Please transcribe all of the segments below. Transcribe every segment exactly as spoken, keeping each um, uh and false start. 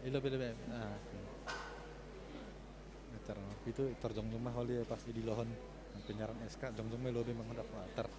Ilo bele be. Ah. Ngeter itu terjongjung mah oli pas di lohon penyiaran S K jongjung mah lobi menghadap water.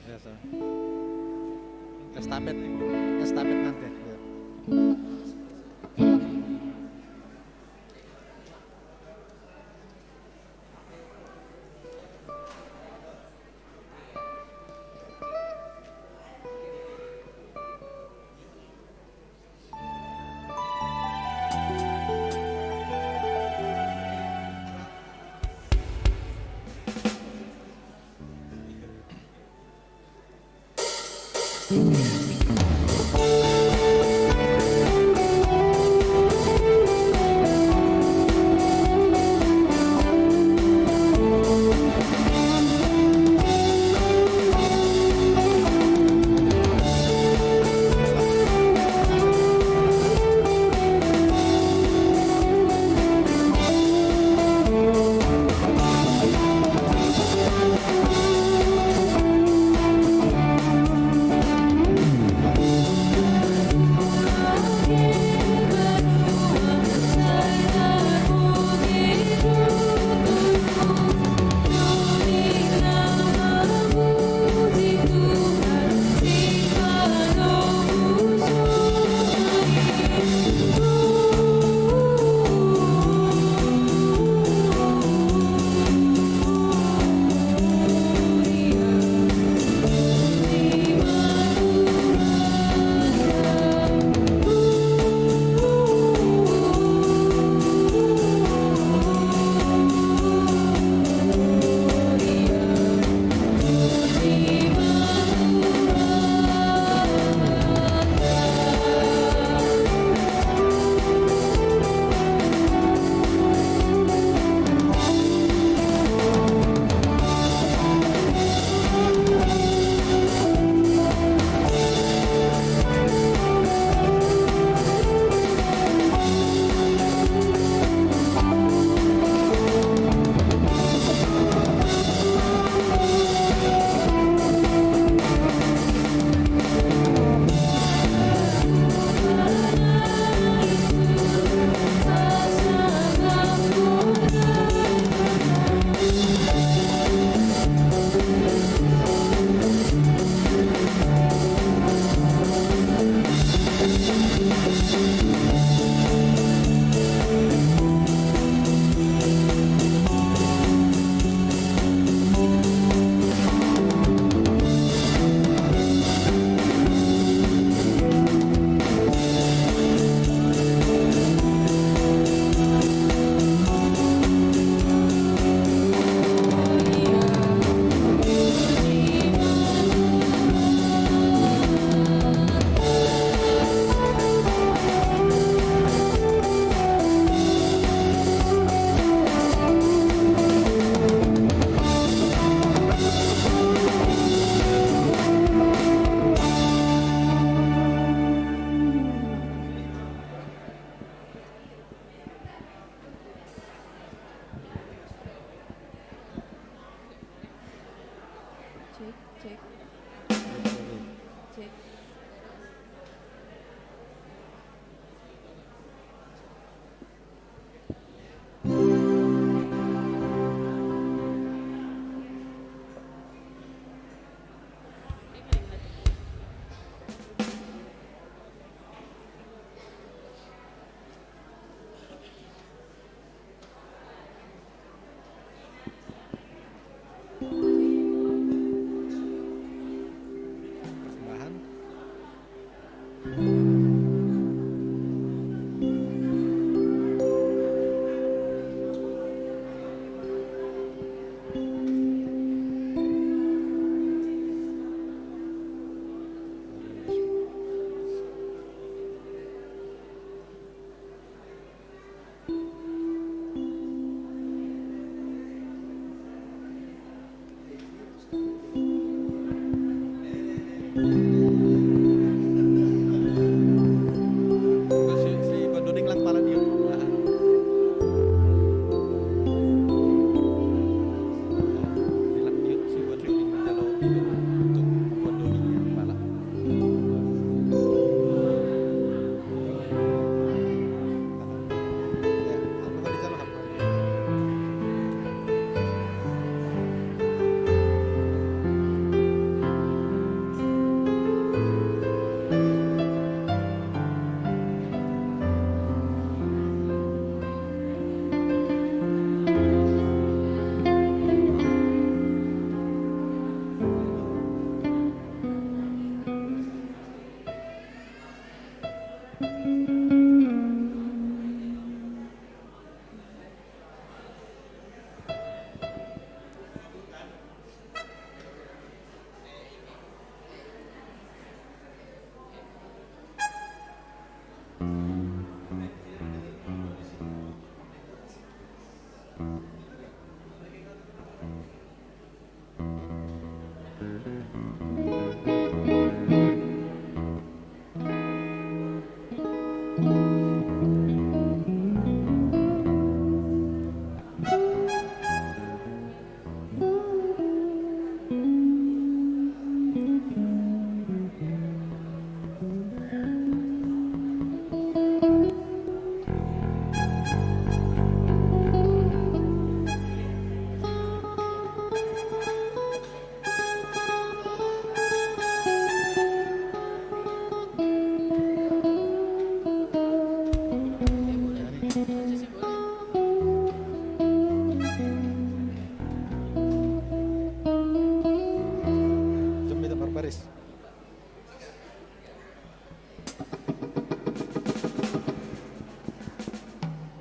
Biasa. Estafet, estafet nanti. Ya.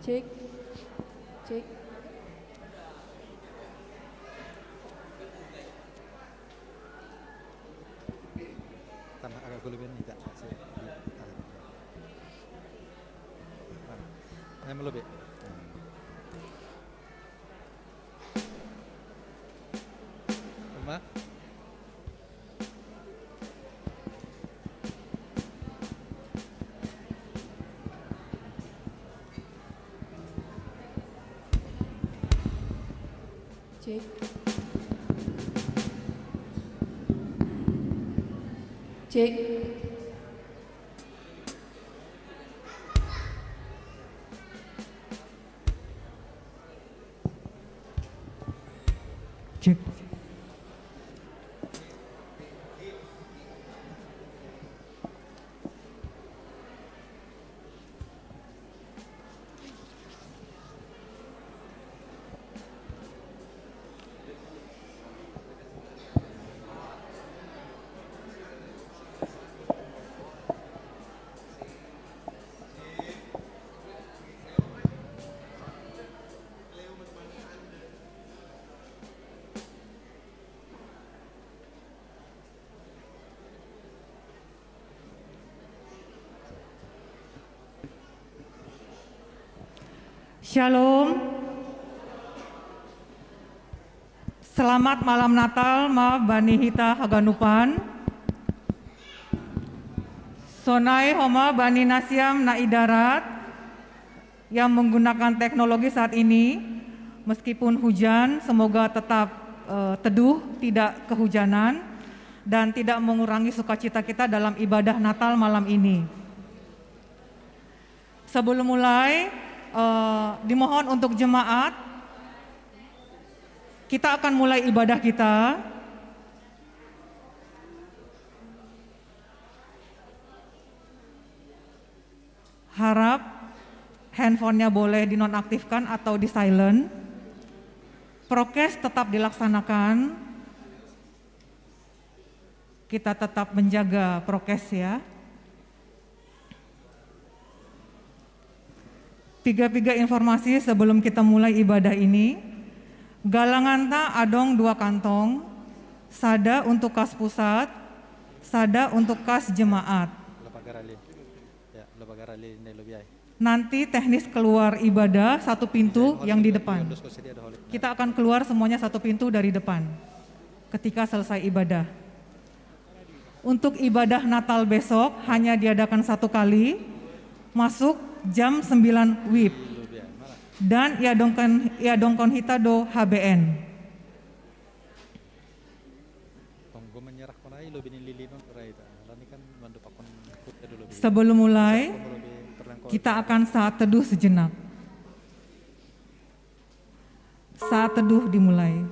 Cek, cek. Tanah agak lebih ini tak. Saya di tanah. Nah, yang lebih. Rumah. Cek. Cek. Cek. Shalom. Selamat malam Natal ma bani hita haganupan. Sonai homa bani nasiam na i darat yang menggunakan teknologi saat ini, meskipun hujan, semoga tetap eh, teduh, tidak kehujanan, dan tidak mengurangi sukacita kita dalam ibadah Natal malam ini. Sebelum mulai, eh, dimohon untuk jemaat, kita akan mulai ibadah kita. Harap handphonenya boleh dinonaktifkan atau di silent. Prokes tetap dilaksanakan. Kita tetap menjaga prokes ya. Piga-piga informasi sebelum kita mulai ibadah ini. Galanganta adong dua kantong, sada untuk kas pusat, sada untuk kas jemaat. Lo pagar ali. Ya, lo pagar ali ne lo biai. Nanti teknis keluar ibadah satu pintu Holi yang di lo depan. Dos ko sedia ada holi. Kita akan keluar semuanya satu pintu dari depan ketika selesai ibadah. Untuk ibadah Natal besok hanya diadakan satu kali, masuk jam sembilan wib. Lo biai. Mana? Dan ia dongkon, ia dongkon hita do H B N. Tonggo menyerah konai lo bini lili non rai ta. Lani kan mandu pakon kutnya dulu bi. Sebelum mulai, Kono lo bi pernah ko- kita akan saat teduh sejenak. Saat teduh dimulai.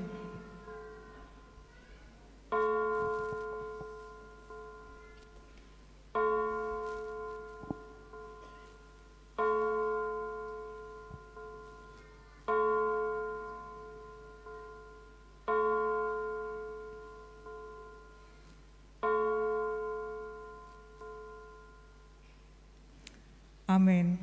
Amin.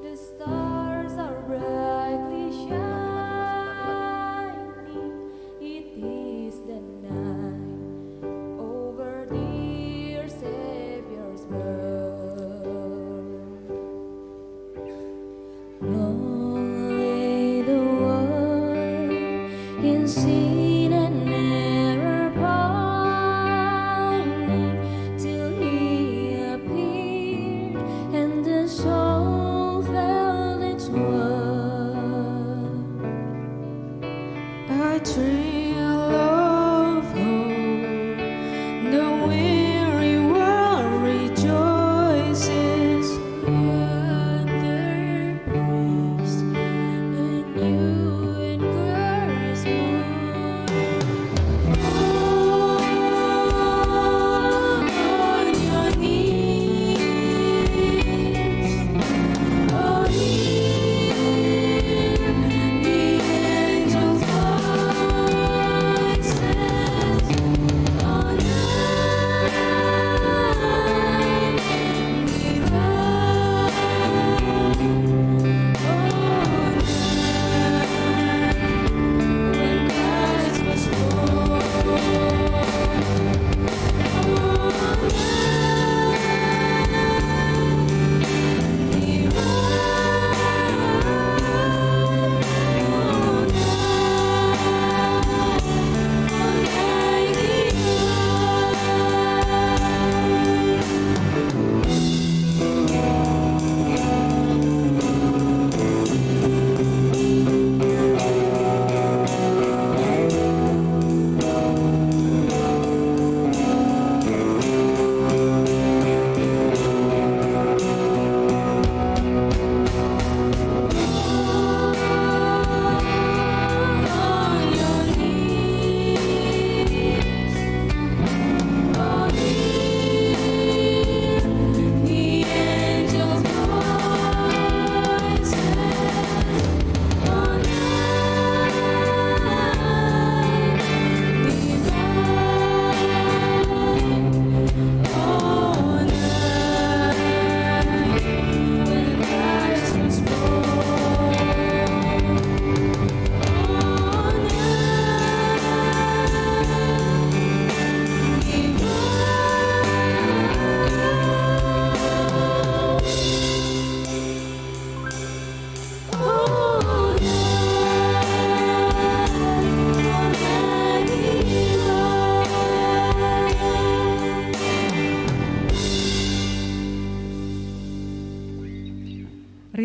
The stars are brightly shining. It is the night over dear Savior's birth. Lonely the one in sin and error pining, till he appeared and the soul felt its worth. A thrill of hope, the weary world rejoices. Yet there is a new and glorious morning.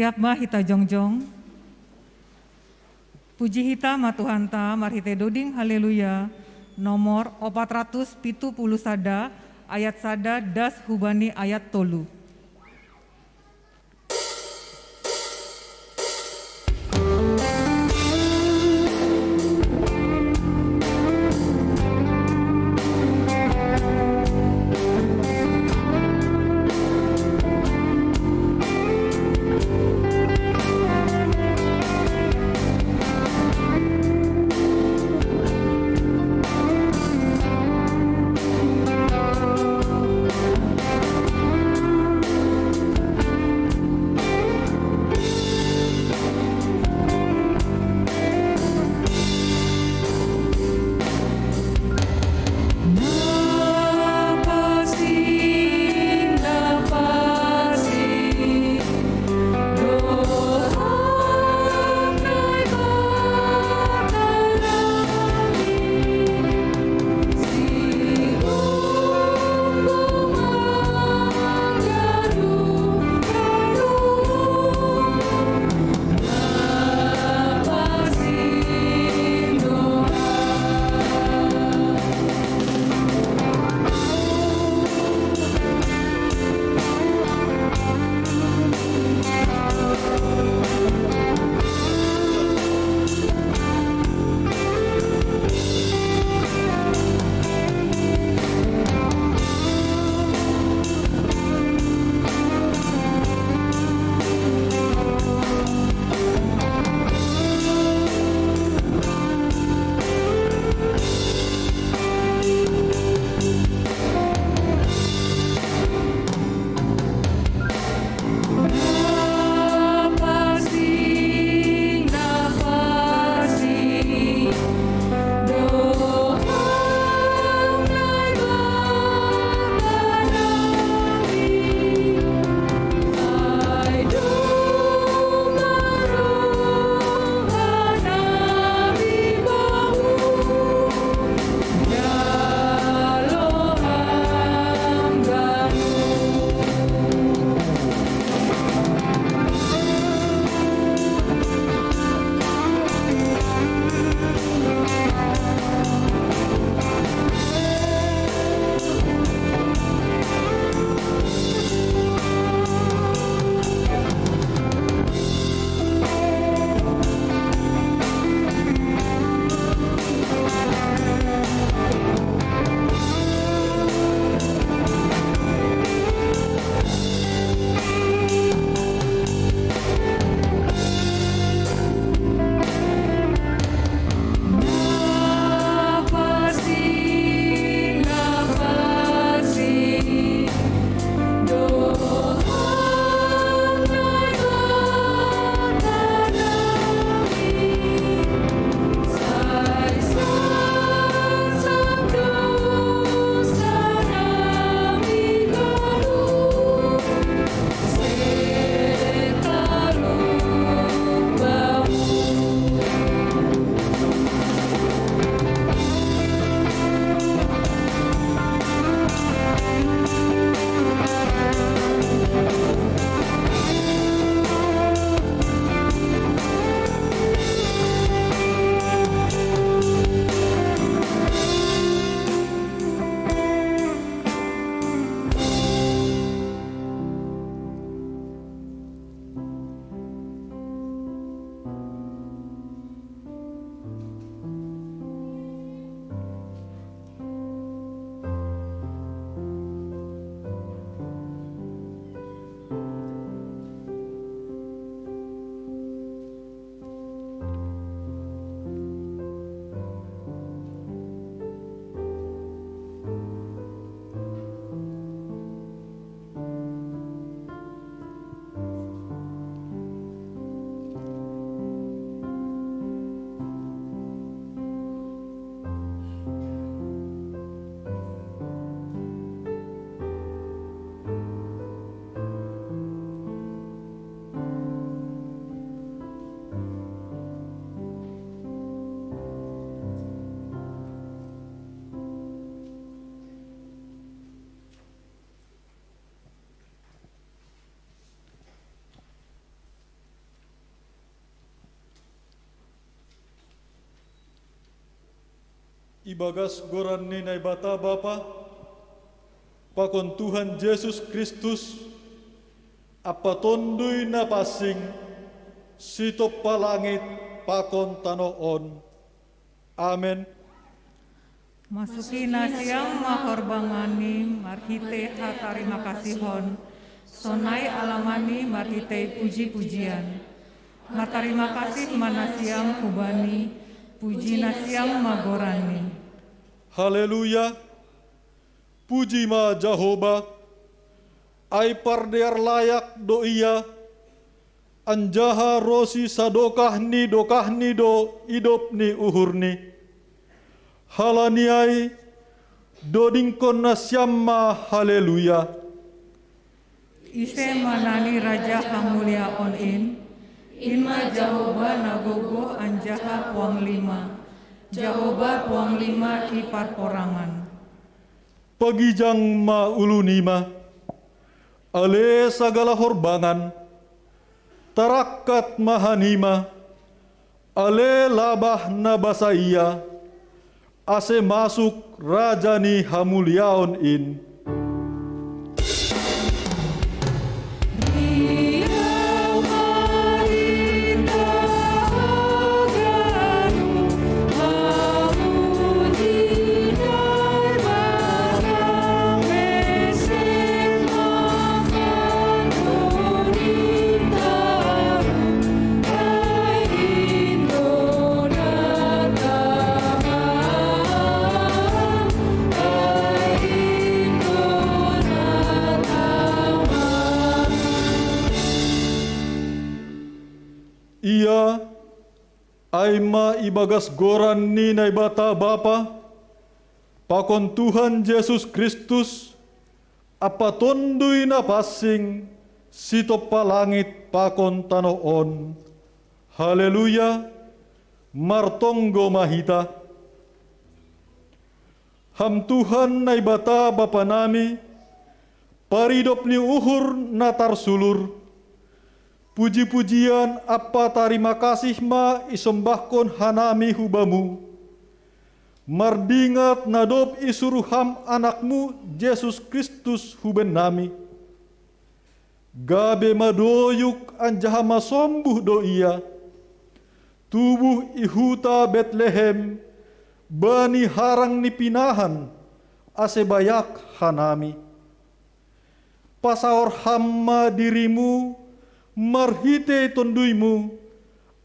Siap ma hita jongjong. Puji hita ma Tuhanta marhite doding haleluya, nomor opat ratus pitu puluh sada, ayat sada das hubani ayat tolu. Ibagas goran ni Naibata Bapa, pakon Tuhan Jesus Kristus, ampa Tonduy Napansing, sitompa langit pakon tanoh on. Amen. Masuki nasiam ma horbanganni marhitei hatarimakasihon, sonai alamanni marhitei puji-pujian. Martarimakasih ma nasiam hu Bani, puji nasiam ma goran-Ni. Haleluya! Puji ma Jahowa, ai pardear layak do Ia, anjaha ro sisadokah ni dokahni do idop ni uhurni. Halani ai, dodingkon nasiam ma haleluya! Ise ma nani Raja hamuliaon in? In ma Jahowa na gogoh anjaha puanglima, Jahowa puanglima i parporangan. Pagijang ma ulunima, ale sagala horbangan, tarangkat ma hanima, ale labah na basa ia, ase masuk Raja ni hamuliaon in. Ia, ai ma ibagas goran ni Naibata Bapa, pakon Tuhan Jesus Kristus, ampa Tonduy Napansing, sitompa langit pakon tanoh on. Haleluya! Martonggo ma hita. Ham Tuhan Naibata Bapanami, paridop ni uhur na tarsulur, puji-pujian ampa tarimakasih ma isombahkon hanami hu Bamu, mardingat na dob isuruh Ham Anakmu Jesus Kristus hu bennami. Gabe madoyuk anjaha masombuh do Ia, tubuh i huta Betlehem, bani harang ni pinahan, ase bayak hanami. Pasaor Ham ma diriMu marhitei Tonduymu,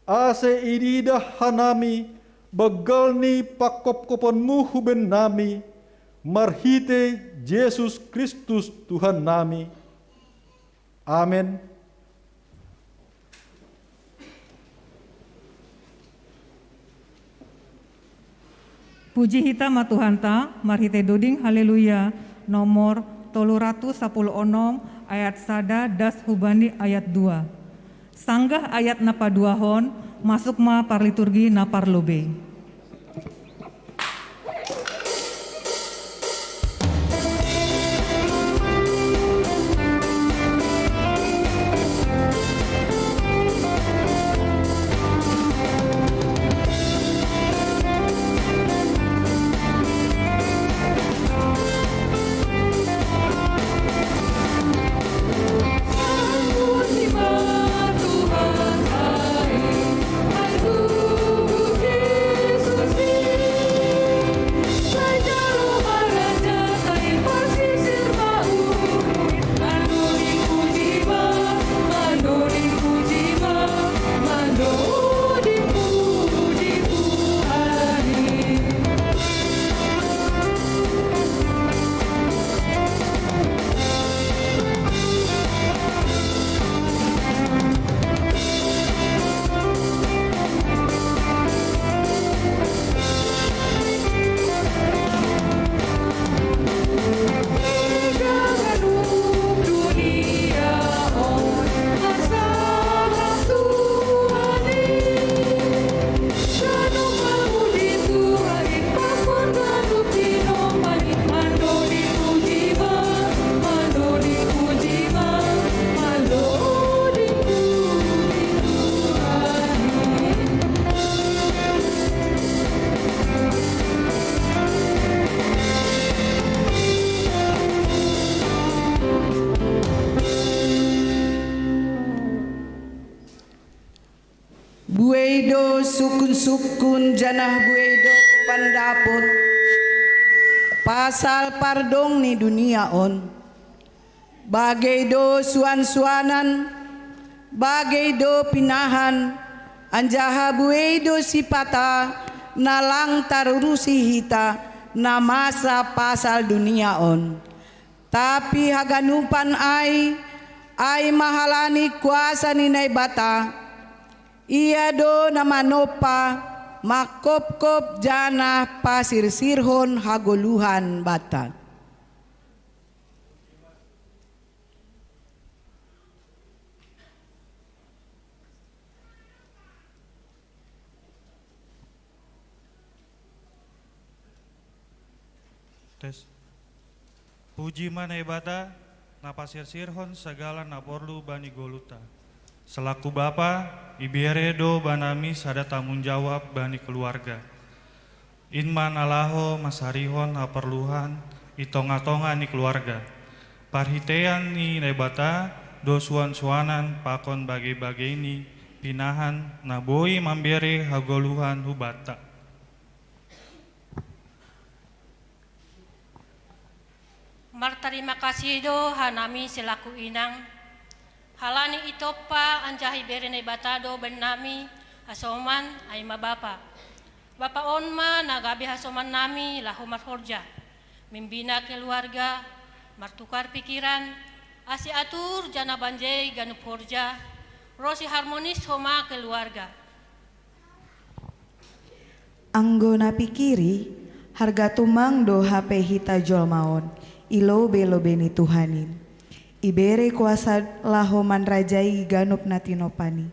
ase iidah hanami banggal ni panghophopon-Mu hu bennami, marhitei Jesus Kristus Tuhannami. Amen. Puji hita ma Tuhanta, marhitei doding Haleluya, nomor tolu ratus sapuluh onom, ayat sada das hu bani ayat dua. Sanggah ayat na paduahon, masuk ma parliturgi na parlobei. sukkun janah buei do pandapot pasal pardong ni dunia on. Bagei do suan-suanan, bagei do pinahan, anjaha buei do sipata na lang tarurusi hita na masa pasal dunia on. Tapi haganupan ai, ai ma halani kuasa ni Naibata, Ia do na manompa, mangkopkop janah pasirsirhon hagoluhan banta. Tes. Puji ma Naibata, na pasirsirhon sagala na porlu bani goluhta. Selaku Bapa, ibere do banami sada tanggung jawab bani keluarga. In ma na laho mansarihon haporluan i tongah-tongah ni keluarga. Parhiteian ni Naibata do suan-suanan pakon bagei-bagei ni pinahan na boi mambere hagoluhan hubanta. Martarima kasih do hanami selaku inang, halani itompa anjaha ibere Naibata do bannami hasoman, ai ma Bapa. Bapa on ma na gabe hasomannami laho marhorja, mimbina keluarga, martukar pikiran, ase atur janah banjei ganup horja, ronsi harmonis homa keluarga. Anggo na pikiri, harga tumang do hape hita jolma on i lobei-lobei ni Tuhan in. Ibere kuasa laho manrajai ganup na tinompani.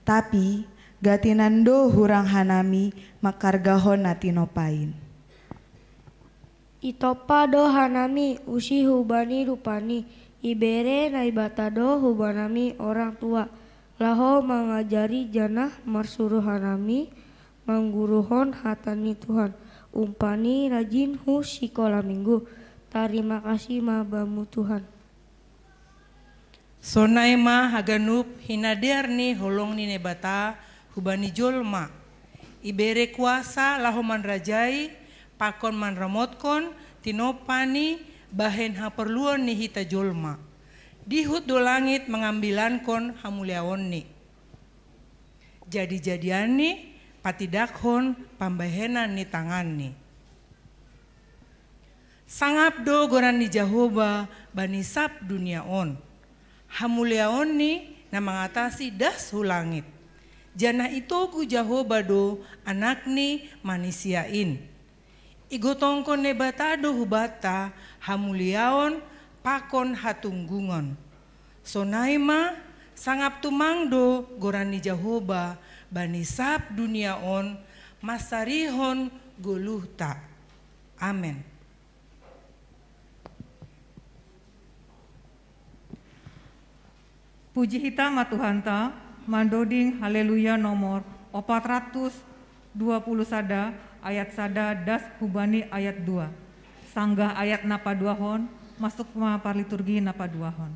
Tapi, gatinan do hurang hanami mangkargahon na tinompa in. Itompa do hanami usi hubani rupani, ibere Naibata do hubanami orang tua, laho mangajari janah marsuru hanami mangguruhon hata ni Tuhan, umpani rajin hu sikola minggu. Tarima kasih ma Bamu Tuhan. Sonai ma haganup hinadear ni holong ni Naibata hubani jolma. Ibere kuasa laho manrajai pakon manramotkon tinompani bahen haporluon ni hita jolma. Dihut do langit mangambilankon hamuliaonni. Jadi-jadianni patidakhon pambahenan ni tanganni. Sangap do goran ni Jahowa bani sab dunia on. Hamuliaonni na mangatasi das hu langit. Janah itogu Jahowa do Anak ni Manisia in. Igotongkon Naibata do hubanta hamuliaon pakon hatunggungon. Sonai ma, sangap tumang do goran ni Jahowa bani sab dunia on mansarihon goluhta. Amen. Puji hita ma Tuhanta, mandoding Haleluya nomor opat ratus dua puluh sada, ayat sada das hubani ayat dua. Sanggah ayat na paduahon, masuk ma parliturgi na paduahon.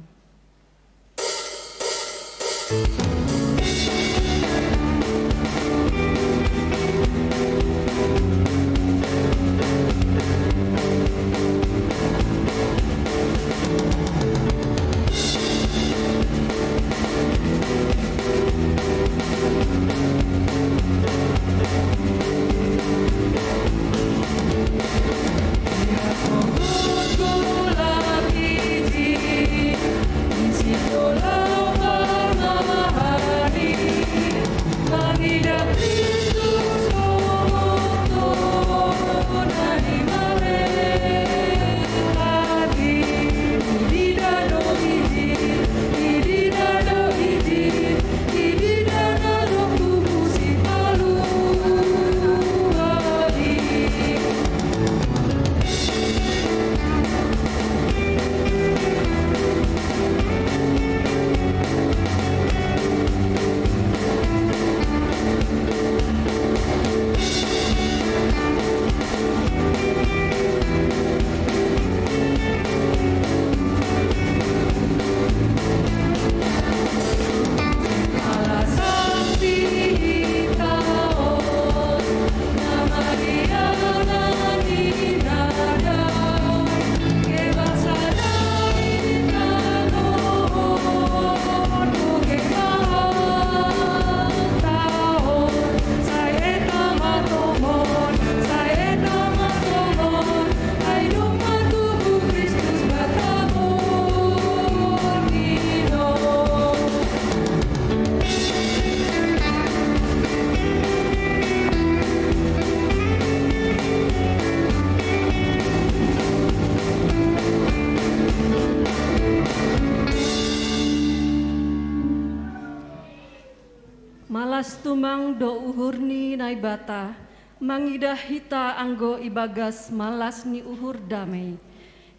Tumang do uhur ni Naibata, mangidah hita anggo ibagas malas ni uhur damei,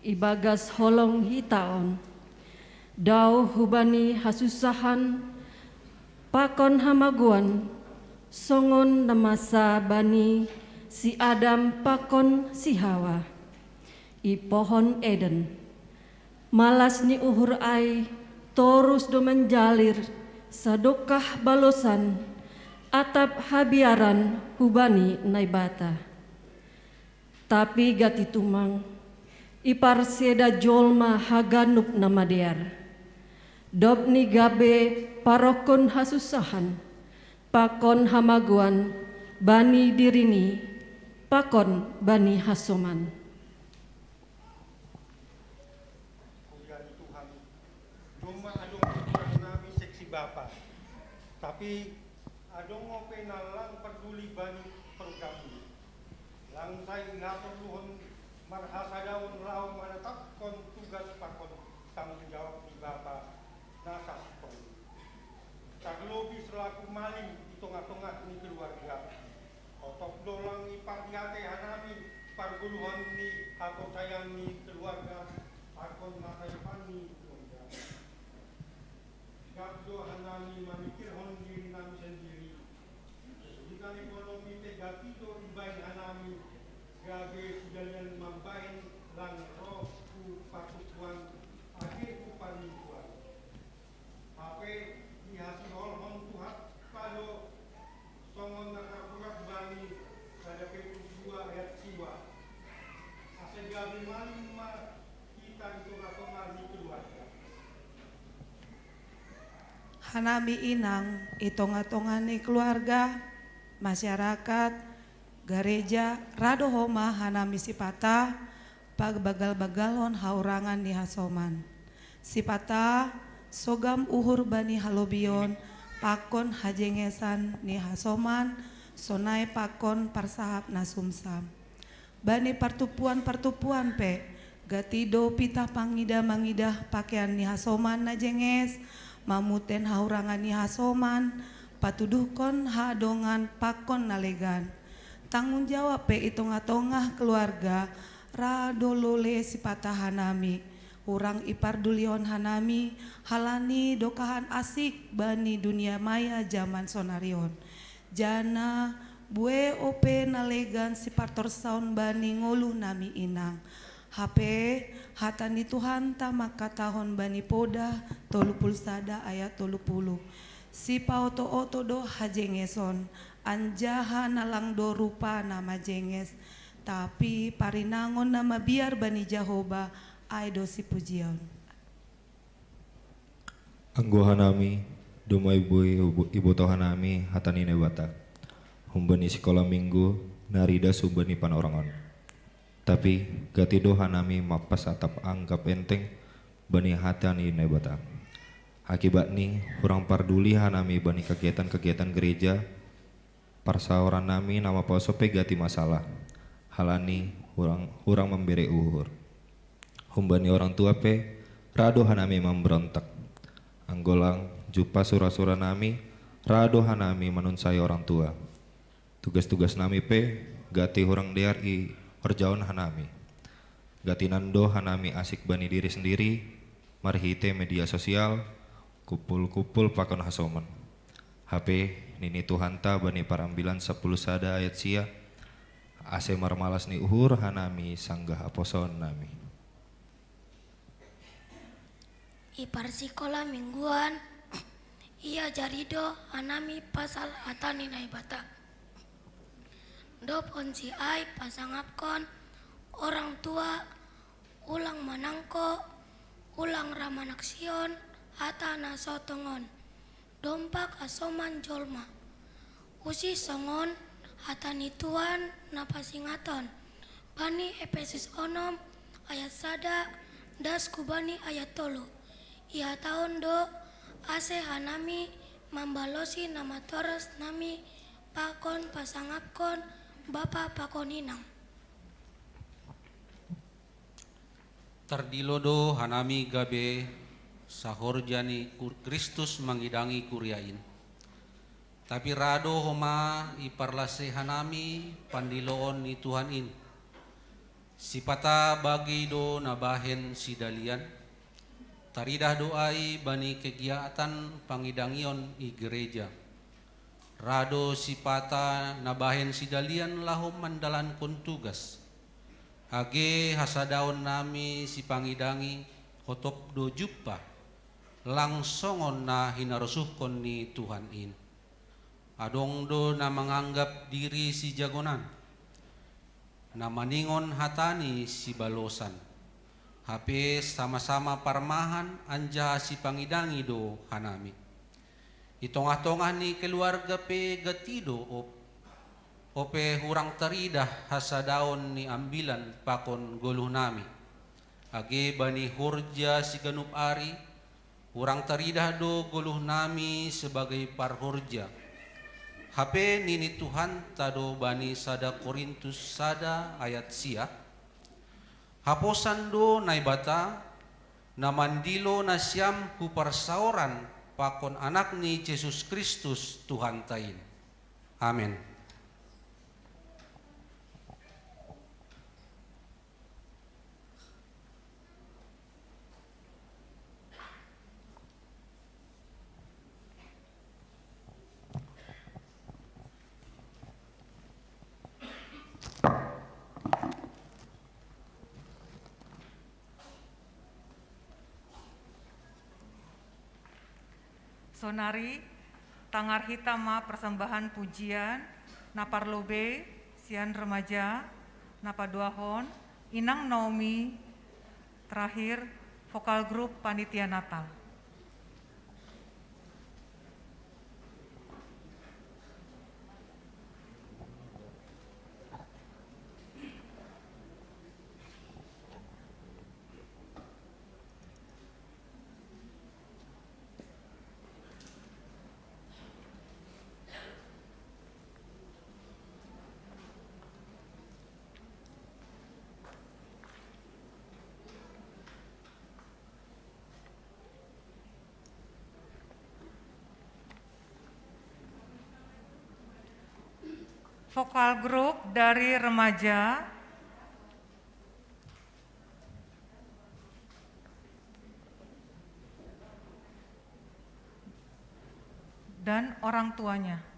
ibagas holong hita on. Dao hubani hasusahan pakon hamagoan, songon na masa bani si Adam pakon si Hawa i pohon Eden. Malas ni uhur ai torus do manjalir sadokah balosan atap habiaran hubani Naibata. Tapi gati tumang, iparseda jolma haganup na madear. Dob ni gabe parokkon hasusahan, pakon hamagoan bani dirini, pakon bani hasoman. Kuliah Tuhan, domma adong kurang nami seksi bapa. Tapi adong ope na lang parduli bani program ini. Lang sai ihaporluhon marhasadaon laho manatapkon tugas pakon tanggung jawab ni bapa na sasintong. Tarlobi selaku malim di tengah-tengah ni keluarga. Otok do lang ipardiate hanami pargoluhon ni haporsayaon ni keluarga pakon masa depan ni keluarga. Gak do hanami mamikirhon diri nami sendiri. Kesulitan ekonomi pe gati do ibaen hanami gabe sijalian mambaen lang roh hu partukuan age hu parmingguan. Hape dihasiholhon Tuhan pado songon na tarsurat bani Sada Petrus dua ayat siwa. Ase gabe malim ma hita di tengah-tengah ni keluarga. Hanami inang i tongah-tongah ni keluarga, masyarakat, gareja, ra do homa hanami sipata pagbagal-bagalhon haurangan ni hasoman. Sipata sogam uhur bani halobion pakon hajengesan ni hasoman, sonai pakon parsahap na sumsam. Bani partumpuan-partumpuan pe, gati do pitah pangida mangidah pakean ni hasoman na jenges, mamuten haurangan ni hasoman, patuduhkon haadongan pakon na legan. Tanggung jawab pe i tongah-tongah keluarga, ra do lole sipata hanami, hurang ipardulihon hanami, halani dokahan asik bani dunia maya jaman sonari on. Jana bue ope na legan sipartorsaon bani ngolu nami inang. Hape hata ni Tuhanta mangkatahon bani Poda tolu puluh sada ayat tolu puluh. Sipaoto-oto do hajengeson, anjaha na lang do rupa na majenges, tapi parinangon na mabiar bani Jahowa, ai do sipujion. Anggo hanami, domai boi iboto hanami hata ni Naibata humbani sikola minggu na ridas humbani panorang on. Tapi gati do hanami mampas atap anggap enteng bani hata ni Naibata. Akibatni hurang parduli hanami bani kegiatan-kegiatan gereja, parsaoran nami na maposo pe gati masalah, halani hurang, hurang mambere uhur. Humbani orang tua pe ra do hanami mamberontak. Anggo lang jumpa sura-sura nami, ra do hanami manunsai orang tua. Tugas-tugas nami pe gati hurang dear ihorjaon hanami. Gati nando hanami asik bani diri sendiri, marhite media sosial, kumpul-kumpul pakon hasoman. Hape nini Tuhanta bani Parambilan sapuluh sada ayat sia, ase marmalas ni uhur hanami sanggah haposoon nami. I parsikola mingguan, iajari do hanami pasal hata ni Naibata. Dob onsi ai pasangapkon orang tua, ulang manangko, ulang ra manaksihon hata na so tongon, dompak hasoman jolma. Usi songon hata ni Tuhan na pasingaton bani Epesus onom ayat sada das hubani ayat tolu. Ihataon do ase hanami mambalosi na matoras nami pakon pasangapkon bapa pakon inang. Tardilo do hanami gabe sahorja ni Kur-, Kristus mangidangi kuria in. Tapi ra do homa iparlasei hanami pandiloon ni Tuhan in. Sipata bagei do na bahen sidalian, taridah do ai bani kegiatan pangidangion i gereja. Ra do sipata na bahen sidalian laho mandalankon tugas. Age hasadaonnami sipangidangi otop do jumpa, lang songon na hinarosuhkon ni Tuhan in. Adong do na manganggap diri sijagonan, na maningon hata ni sibalosan. Hape sama-sama parmahan anjaha sipangidangi do hanami. I tongah-tongah ni keluarga pe gati do op-, ope hurang taridah hasadaon ni ambilan pakon goluhnami. Age bani horja siganup ari, hurang taridah do goluhnami sebagai parhorja. Hape nini Tuhanta do bani sada Korintus sada ayat sia, haposan do Naibata, na mandilo nasiam hu parsaoran pakon Anakni Jesus Kristus Tuhanta in. Amen. Sonari, tangar hita ma persembahan pujian, na parlobei, sian remaja, na paduahon, Inang Naomi, terakhir, vokal grup panitia Natal. Vokal grup dari remaja dan orang tuanya.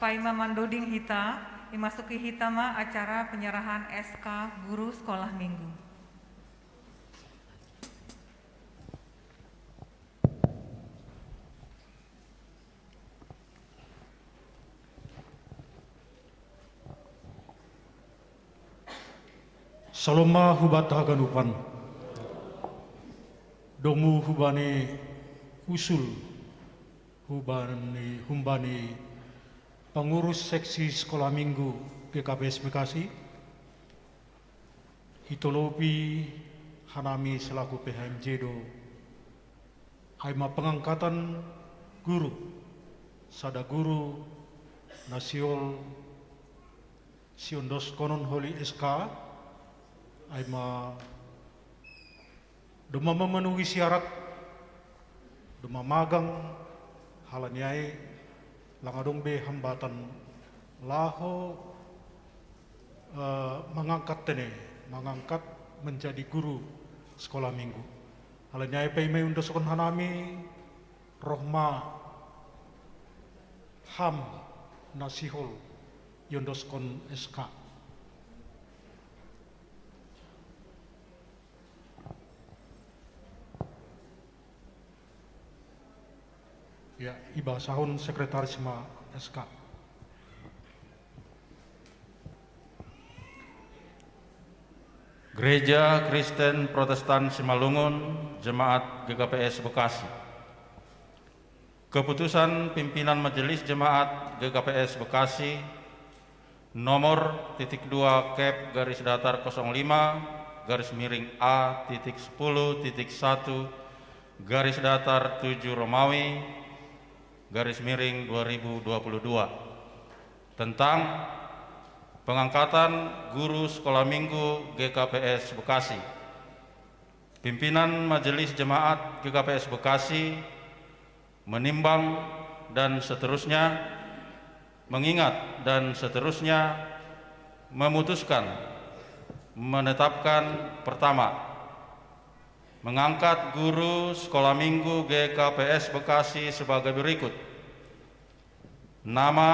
Paima mandoding hita, imasuki hita ma acara penyerahan S K Guru Sekolah Minggu. Salom ma hubat haganupan. Domu hubani usul, hubani, humbani pengurus seksi sekolah minggu G K P S Bekasi, hitolopi hanami selaku P H M J do, ai ma pengangkatan guru, sada guru na sihol siondoskonon holi S K, ai ma domma memenuhi syarat, domma magang, halani ai lang adong be hambatan laho, eh, mangangkat tene, mangangkat menjadi guru sekolah minggu. Halani ai paima iondoskon hanami, roh ma ham na sihol iondoskon S K. Ya, ibasahon sekretaris ma S K. Gereja Kristen Protestan Simalungun, Jemaat G K P S Bekasi. Keputusan Pimpinan Majelis Jemaat G K P S Bekasi nomor titik dua kep garis datar kosong lima garis miring A titik sepuluh titik satu garis datar tujuh Romawi garis miring dua ribu dua puluh dua tentang pengangkatan guru sekolah minggu G K P S Bekasi. Pimpinan Majelis Jemaat G K P S Bekasi menimbang dan seterusnya, mengingat dan seterusnya, memutuskan Menetapkan: pertama, mengangkat guru Sekolah Minggu G K P S Bekasi sebagai berikut. Nama: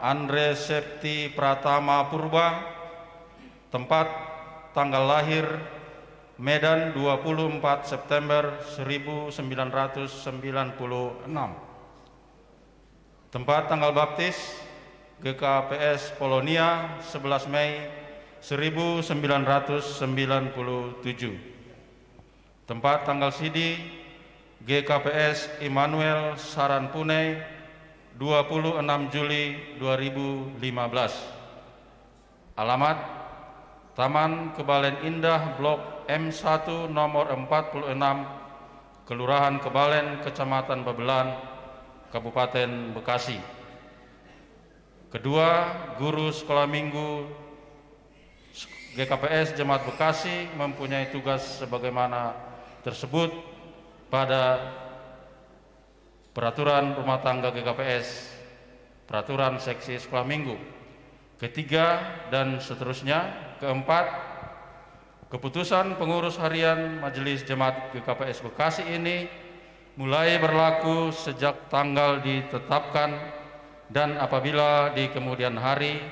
Andre Septi Pratama Purba. Tempat: tanggal lahir: Medan, dua puluh empat September seribu sembilan ratus sembilan puluh enam. Tempat tanggal baptis: G K P S Polonia, sebelas Mei seribu sembilan ratus sembilan puluh tujuh. Tempat tanggal sidi: G K P S Immanuel, Saranpunai, dua puluh enam Juli dua ribu lima belas. Alamat: Taman Kebalen Indah, Blok M satu, nomor empat puluh enam, Kelurahan Kebalen, Kecamatan Babelan, Kabupaten Bekasi. Kedua, guru Sekolah Minggu G K P S Jemaat Bekasi mempunyai tugas sebagaimana tersebut pada peraturan rumah tangga G K P S, peraturan seksi Sekolah Minggu. Ketiga, dan seterusnya. Keempat, keputusan pengurus harian Majelis Jemaat G K P S Bekasi ini mulai berlaku sejak tanggal ditetapkan, dan apabila di kemudian hari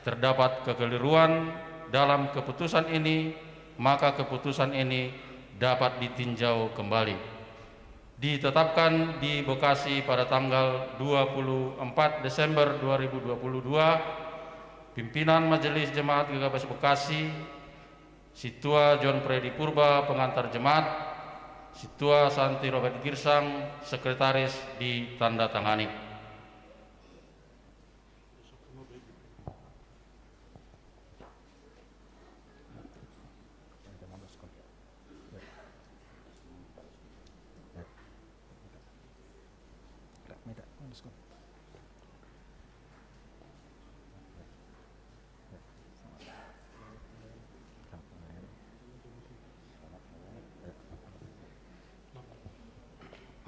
terdapat kekeliruan dalam keputusan ini, maka keputusan ini dapat ditinjau kembali. Ditetapkan di Bekasi pada tanggal dua puluh empat Desember dua ribu dua puluh dua, pimpinan Majelis Jemaat G K P S Bekasi, Situa John Freddy Purba, pengantar jemaat, Situa Santi Robert Girsang, sekretaris, ditandatangani.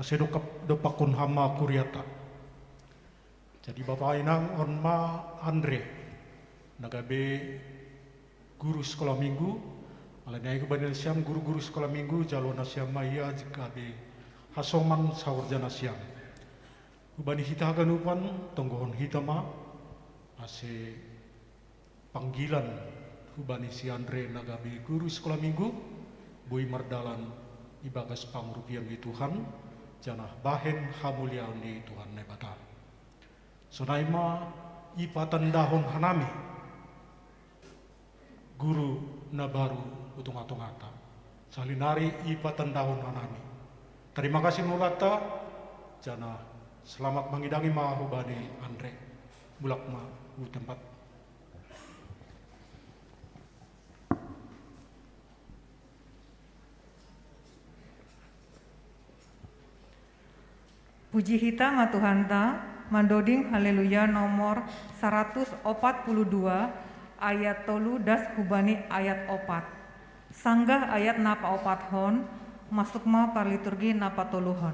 Ase dokap dopakkon hama kuriata. Jadi Bapa inang, on ma Andre na gabe guru sekolah minggu, alani ai hubani nasiam guru-guru sekolah minggu, jalo nasiam ma ia gabe hasoman saorja nasiam. Hubani hita haganupan, tonggohon hita ma, ase panggilan hubani si Andre na gabe guru sekolah minggu, boi mardalan ibagas pangurupian ni Tuhan, janah bahen hamuliaon ni Tuhan Naibata. Sonai ma ipatandahon hanami guru na baru hu tonga-tongata. Sahali nari ipatandahon hanami. Tarima kasih mauliatta, janah selamat mangidangi ma hubani Andre. Mulak ma hu tempat. Puji hita ma Tuhanta, mandoding Haleluya nomor saratus opat puluh dua, ayat tolu das hubani ayat opat. Sanggah ayat na paopathon, masuk ma parliturgi na patoluhon.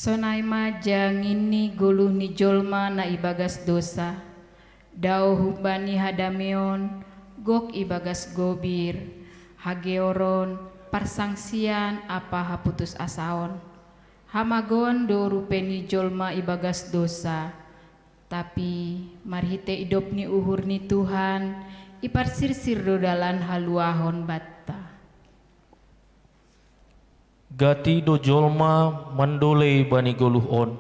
Sonai ma janginni goluh ni jolma na ibagas dosa, dao humbani hadameon, gok ibagas gobir, hageoron, parsangsian ampa haputus asaon. Hamagon do rupe ni jolma ibagas dosa, tapi marhitei idop ni uhur ni Tuhan, iparsirsir do dalan haluahon banta. Gati do jolma mandolei bani goluh on.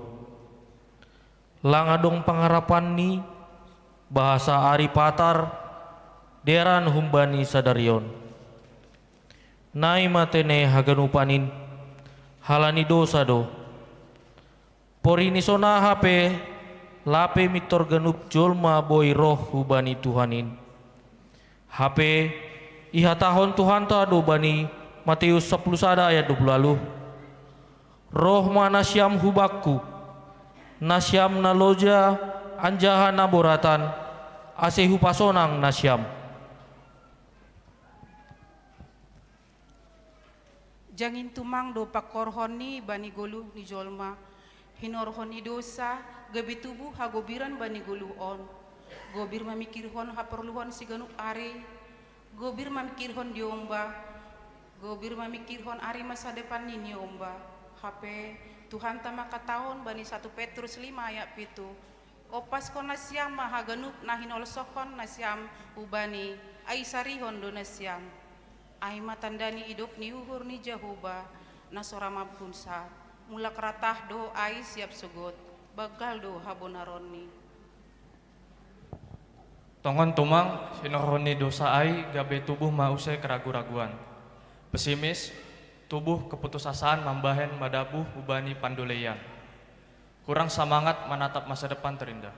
Lang adong pangarapanni, bahasa ari patar, dearan humbani sadari on. Nai ma tene haganupan in, halani dosa do. Porini sonaha pe, lape mintor ganup jolma boi roh hubani Tuhan in. Hape, ihatahon Tuhanta do bani Mateus sapuluh sada ayat dua puluh ualuh: Roh ma nasiam hu Bakku, nasiam na loja anjaha na boratan, ase Hupasonang nasiam. Jangin tumang do pangkorhonni bani goluh ni jolma, hinorhon ni dosa, gabe tubuh hagobiran bani goluh on. Gobir mamikirhon haporluhon siganup ari, gobir mamikirhon diomba, gobir mamikirhon ari masa depan ni niomba. Hape, Tuhanta mangkatahon bani satu Petrus lima ayat pitu: Ompaskon nasiam ma haganup na hinolsohon nasiam hubani, ai sarihon do nasiam. Ai ma tanda ni idop ni uhur ni Jahowa, na so ra mampunsa, mulak ratah do ai siap sogot, banggal do habonaronni. Tongon tumang, hinorhon ni dosa ai gabe tubuh ma use keragu-raguan, pesimis, tubuh keputusasaan mambahen madabuh hubani pandoleian. Kurang samangat manatap masa depan terindah.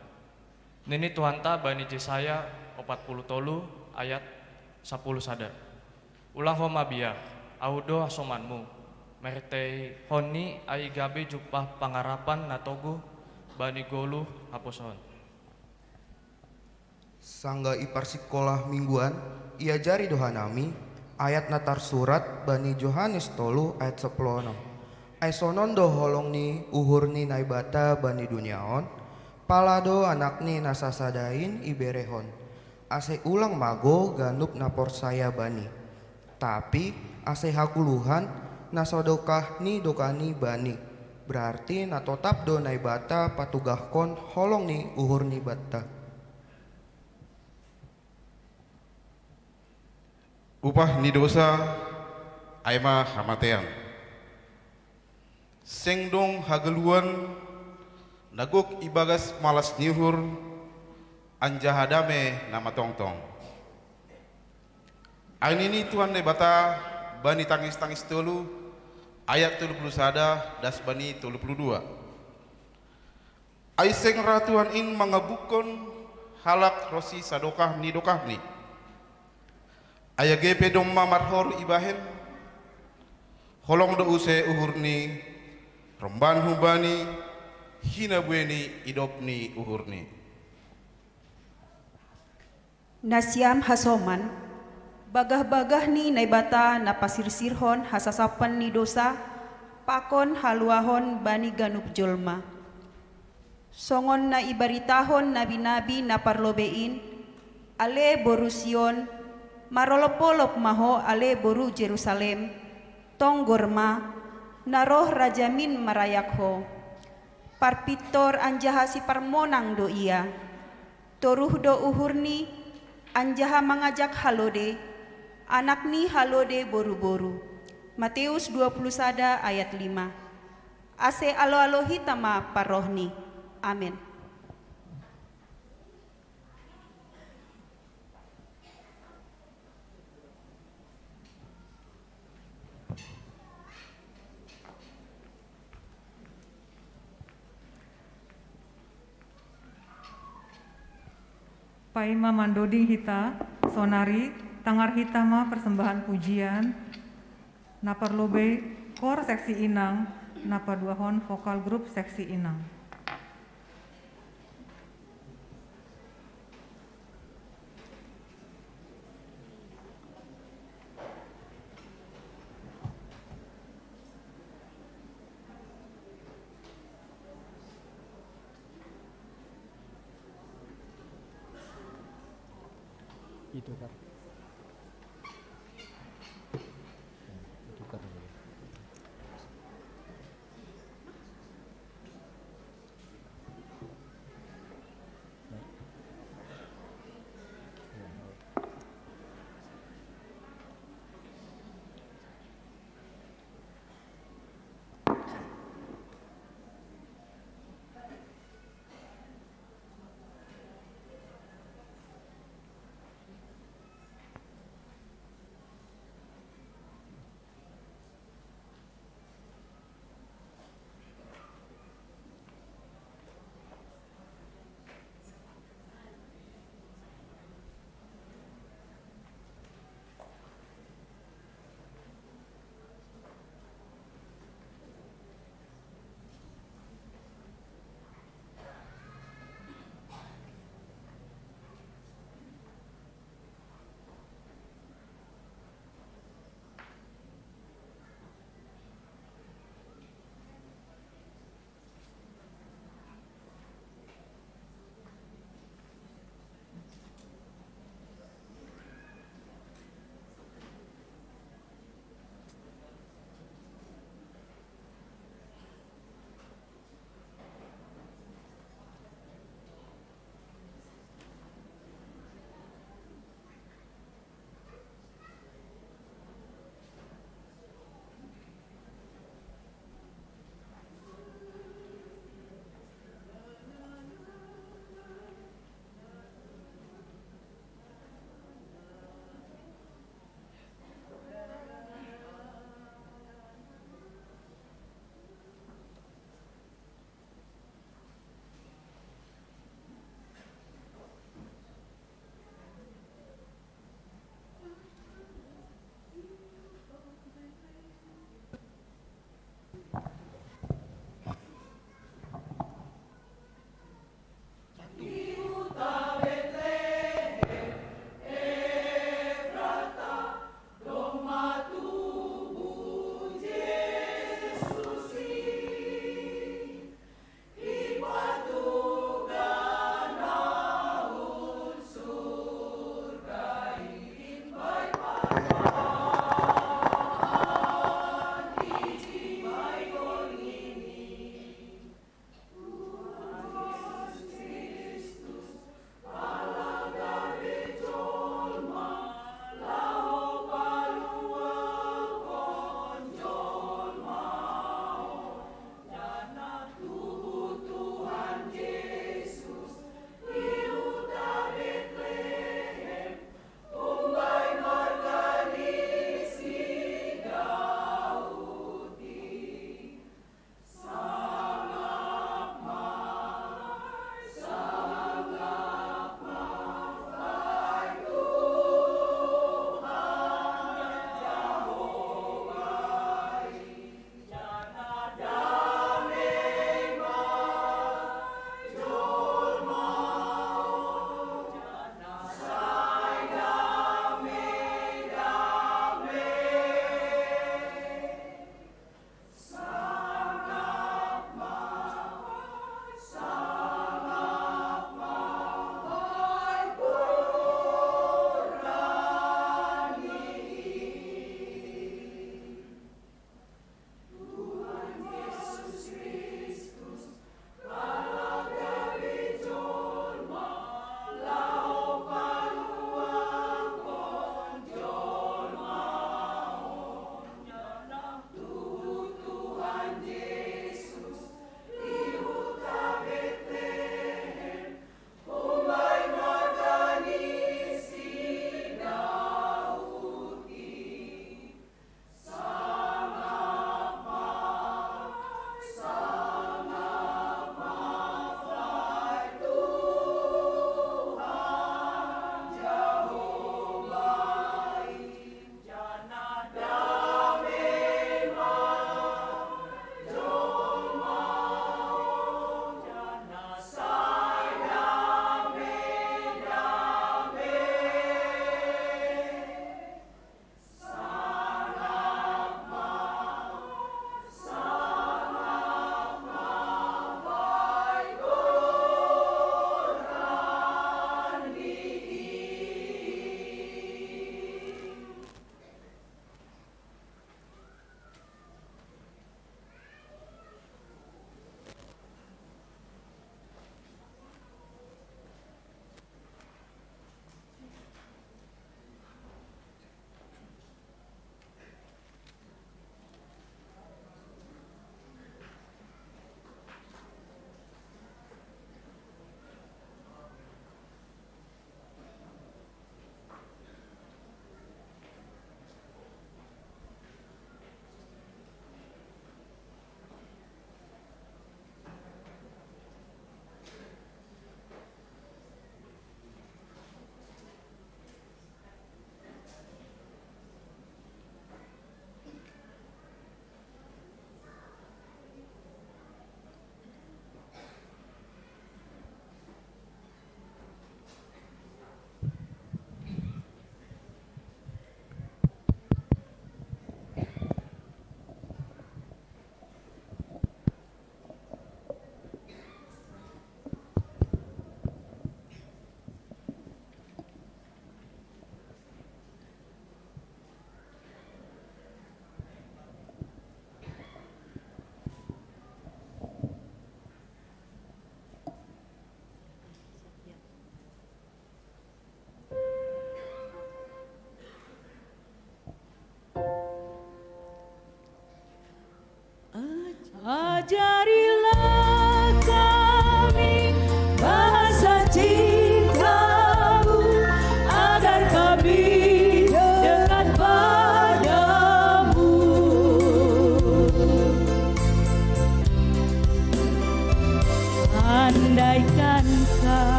Nini Tuhanta bani Jesaya opat puluh tolu ayat sapuluh sada: Ulang ho mabiar, Ahu do hasomanmu, marhiteihonni ai gabe jumpah pangarapan na toguh bani goluh haposoon. Sanggah i parsikolah mingguan, iajari do hanami ayat na tarsurat bani Johannes tolu ayat sapuluh onom. Ai sonon do holong ni uhur ni Naibata bani dunia on, pala do Anakni na sasada in iberehon, ase ulang mago ganup na porsaya Bani, tapi ase hagoluhan na so dokah ni dokahni Bani, berarti na totap do Naibata patugahkon holong ni uhurni banta. Upah ni dosa, ai ma hamatean. Seng dong hagoluhan na gok ibagas malas ni uhur, anjaha dame na matongtong. Ai nini Tuhan Naibata bani Tangis-tangis tolu, ayat tolu puluh sada das bani tolu puluh dua: Ai seng ra Tuhan in mangabukkon halak ronsi sadokah ni dokahni. Ai age pe domma marhoru ibahen, holong do use uhurni, romban humbani hinabue ni idop ni uhurni. Nasiam hasoman, bagah-bagah ni Naibata na pasirsirhon hasasapan ni dosa, pakon haluahon bani ganup jolma. Songon na ibaritahon nabi-nabi na parlobei in: Ale boru Sion, marolop-olop ma ho, ale boru Jerusalem, tonggor ma, na roh Rajamin marayak ho. Parpintor anjaha siparmonang do ia. Toruh do uhurni, anjaha mangajak halode, anak ni halode boru-boru. Mateus dua puluh sada ayat lima. Ase alo-alo hita ma parrohni. Amen. Paima mandoding hita, sonari tangar hita ma persembahan pujian, na parlobei kor seksi inang, na paduahon vokal grup seksi inang. Ditukar. Ditukar dulu.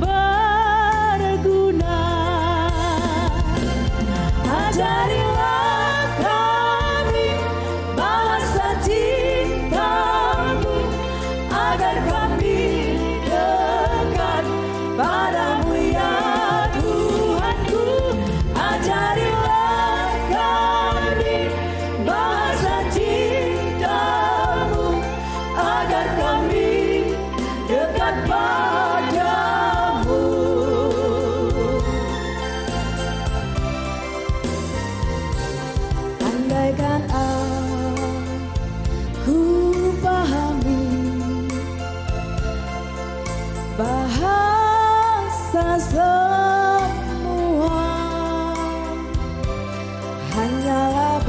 berguna. Ajarilah kami bahasa cintamu, agar kami dekat padamu, ya Tuhanku. Ajarilah kami bahasa cintamu, agar kami dekat padamu. Andaikan aku pahami bahasa semua, hanyalah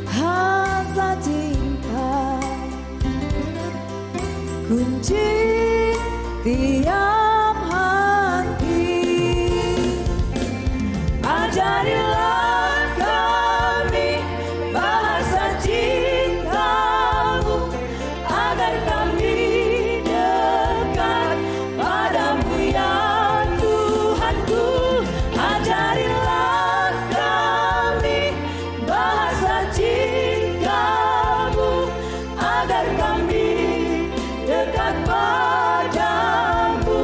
bahasa cinta, kunci tiap hati. Ajarilah kami bahasa cintamu, agar kami dekat padamu, ya Tuhanku. Ajarilah kami bahasa cintamu, agar kami dekat padamu.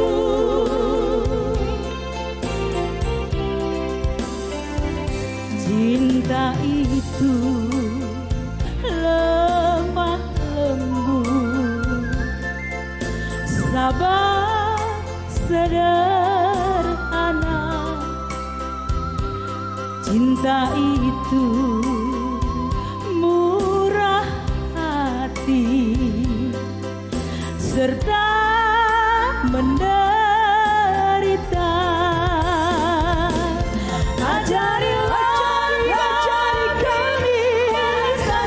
Cinta itu lemah lembut, sabar, sederhana. Cinta itu murah hati serta menderita. Ajarilah kami bahasa,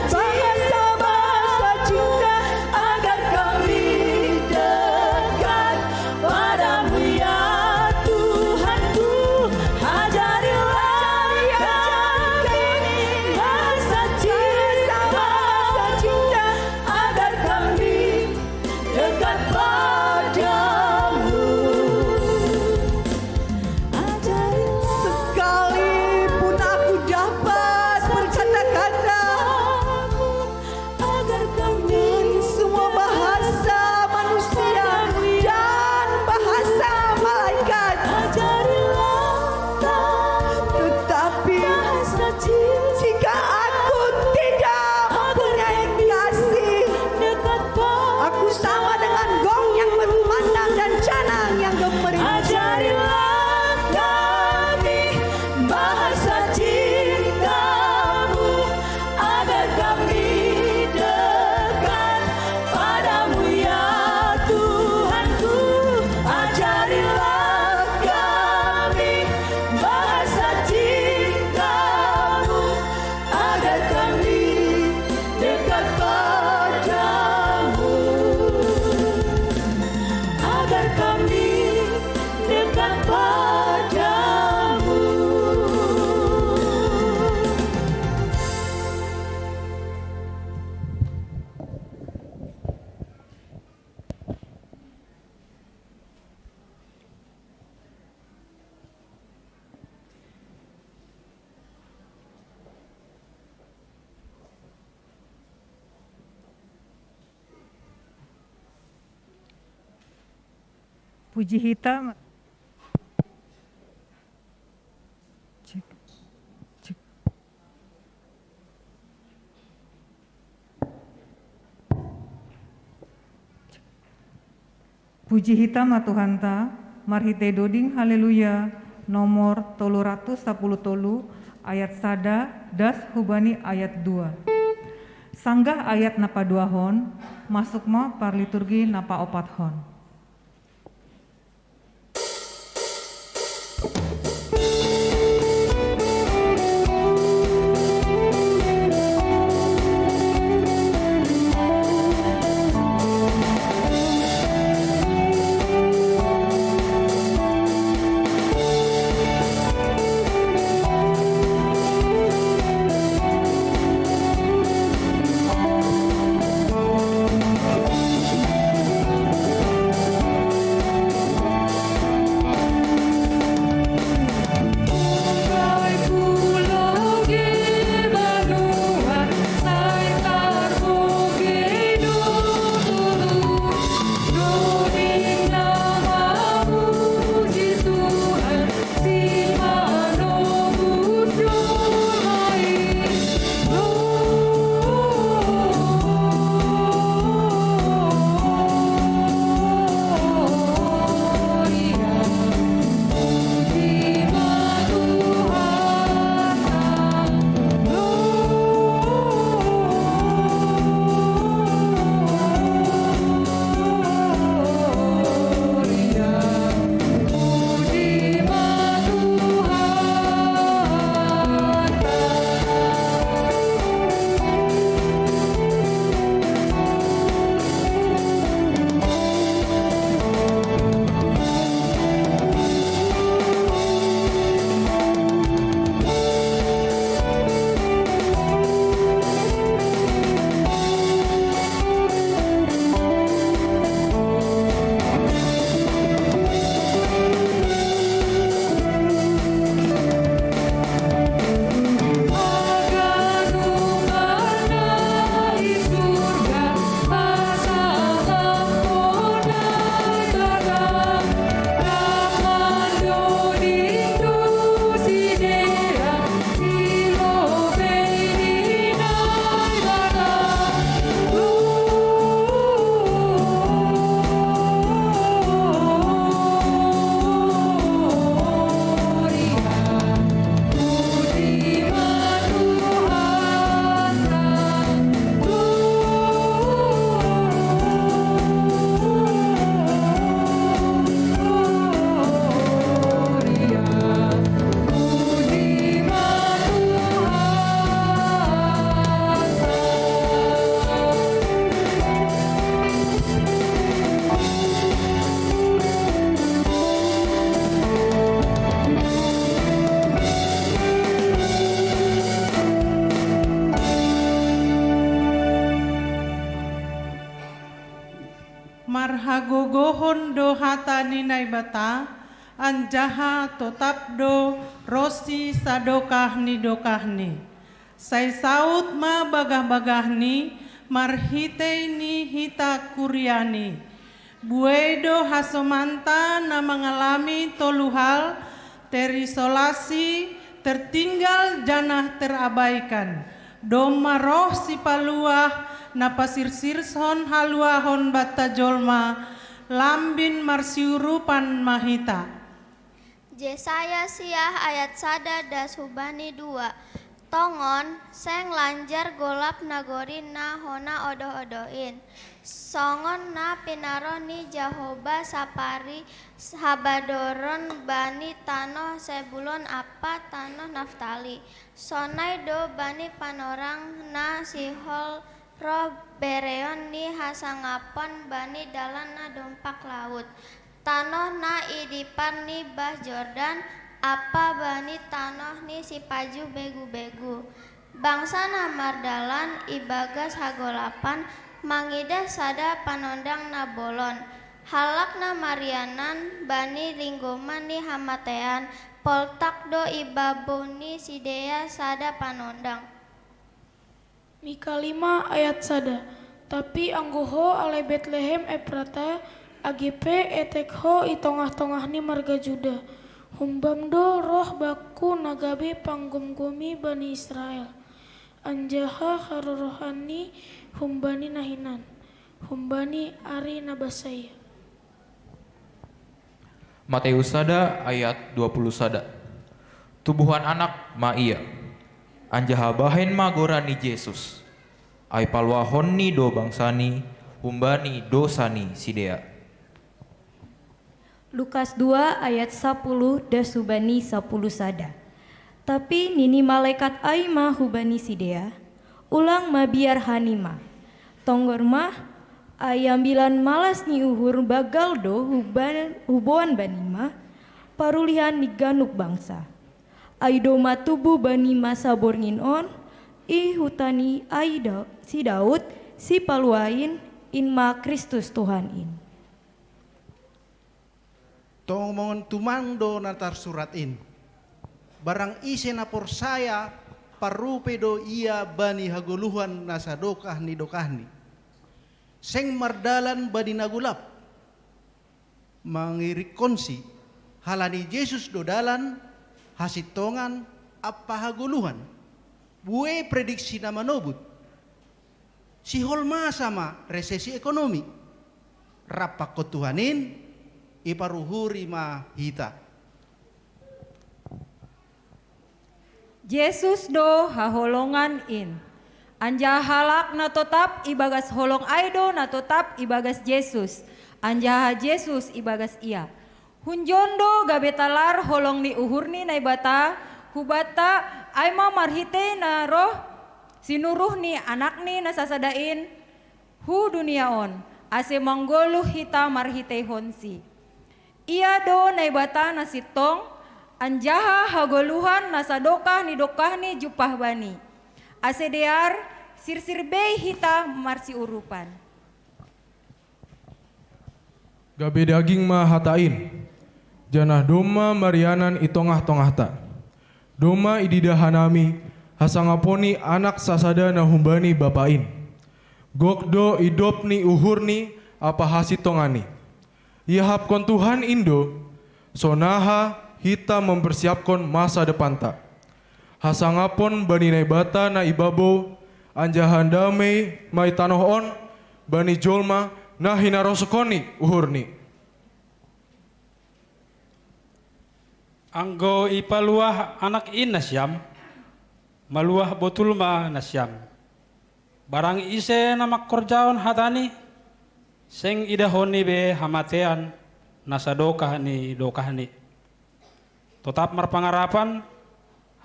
bahasa cinta, agar kami dekat padamu, ya Tuhanku. Ajarilah kami bahasa cinta, bahasa cinta, agar kami dekat padamu. Ajarilah. Sekalipun aku dapat berkata-kata agar kami dan semua bahasa manusia dan bahasa malaikat. Ajarilah kami. Tetapi bahasa cinta, jika aku tidak mempunyai kasih, dekat padamu, aku sama dengan gong yang berkumandang dan canang yang gemerim. Ajarilah kami bahasa cintamu, agar kami dekat padamu, ya Tuhanku. Ajarilah kami bahasa cintamu, agar kami dekat padamu, agar kami dekat padamu. Puji hita. Cek, cek. Puji hita ma Tuhanta, marhite doding haleluya, nomor tolu ratus sapuluh tolu, ayat sada, das hubani ayat dua. Sanggah ayat na paduahon, masuk ma parliturgi na paopathon. Naibata, anjaha totap do ronsi sadokah ni dokahni. Sai saud ma bagah-bagahni marhitei ni hita kuriani. Buei do hasomanta na mangalami tolu hal: terisolasi, tertinggal janah terabaikan. Domma roh Sipaluah na pasirsirhon haluahon banta jolma, lambin marsiurupan ma hita. Jesaya siah ayat sada das hubani dua. Tongon, seng lanjar golap nagori na hona odoh-odoh in. Songon na pinaroh ni Jahowa sapari habadoron bani tanoh Sebulon ampa tanoh Naftali. Sonai do bani panorang na sihol roh bereon ni hasangapon bani dalan na dompak laut. Tanoh na i dipar ni bah Jordan, ampa bani tanoh ni sipajuh begu-begu. Bangsa na mardalan ibagas hagolapan mangidah sada panondang na bolon. Halak na marianan bani linggoman ni hamatean, poltak do i babou ni sidea sada panondang. Mika lima ayat sada. Tapi anggo ho ale Betlehem Efrata, age pe etek ho i tongah-tongah ni marga Juda, humbam do roh bakku na gabe panggomgomi bani Israel, anjaha harorohanni humbani na hinan, humbani ari na bansaia. Mateus sada ayat dua puluh sada. Tubuhan anak ma ia, anjaha bahen ma goran ni Jesus, ai paluahonni do bangsani humbani dosa ni sidea. Lukas dua ayat sapuluh das hubani sapuluh sada. Tapi nini malekat ai ma hubani sidea, ulang mabiar hanima. Tonggor ma, ai ambilan malas ni uhur banggal do huboan banima, parulihan ni ganup bangsa. Ai domma tubuh banima saborngin on, i huta ni ai si Daud, Sipaluah in, in ma Kristus Tuhan in. Tongon tumang do na tarsurat in. Barang ise na porsaya, parrupei do ia bani hagoluhan na sadokah ni dokahni. Seng mardalan bani na golap, mangirikkonsi, halani Jesus do dalan, hasintongan ampa hagoluhan. Buei prediksi na manobut. Sihol masa ma resesi ekonomi. Rap pakon Tuhan in, iparuhuri ma hita. Jesus do haholongan in. Anjaha halak na totap ibagas holong ai do na totap ibagas Jesus, anjaha Jesus ibagas ia. Hunjon do gabe talar holong ni uhur ni Naibata hubanta, ai ma marhitei na roh sinuruh ni AnakNi na sasada in hu dunia on, ase manggoluh hita marhiteihonSi. Ia do Naibata na sintong, anjaha hagoluhan na sadokah ni dokahni jumpah Bani, ase dear sirsir bei hita marsiurupan. Gabe daging ma hata in, janah domma marianan i tongah-tongahta. Domma ididah hanami hasangapon ni Anak sasada na humbani Bapa in. Gok do idop ni uhurNi ampa hasintonganNi. Iahapkon Tuhan in do, sonaha hita mamparsiapkon masa depanta. Hasangapon bani Naibata na i babou, anjaha ndamei ma i tanoh on bani jolma na hinarosuhkonni uhurni. Anggo ipaluah Anak in nasiam, maluah botul ma nasiam. Barang ise na mangkorjahon hataNi, seng idahonNi be hamatean na sadokah ni dokahni. Totap marpangarapan,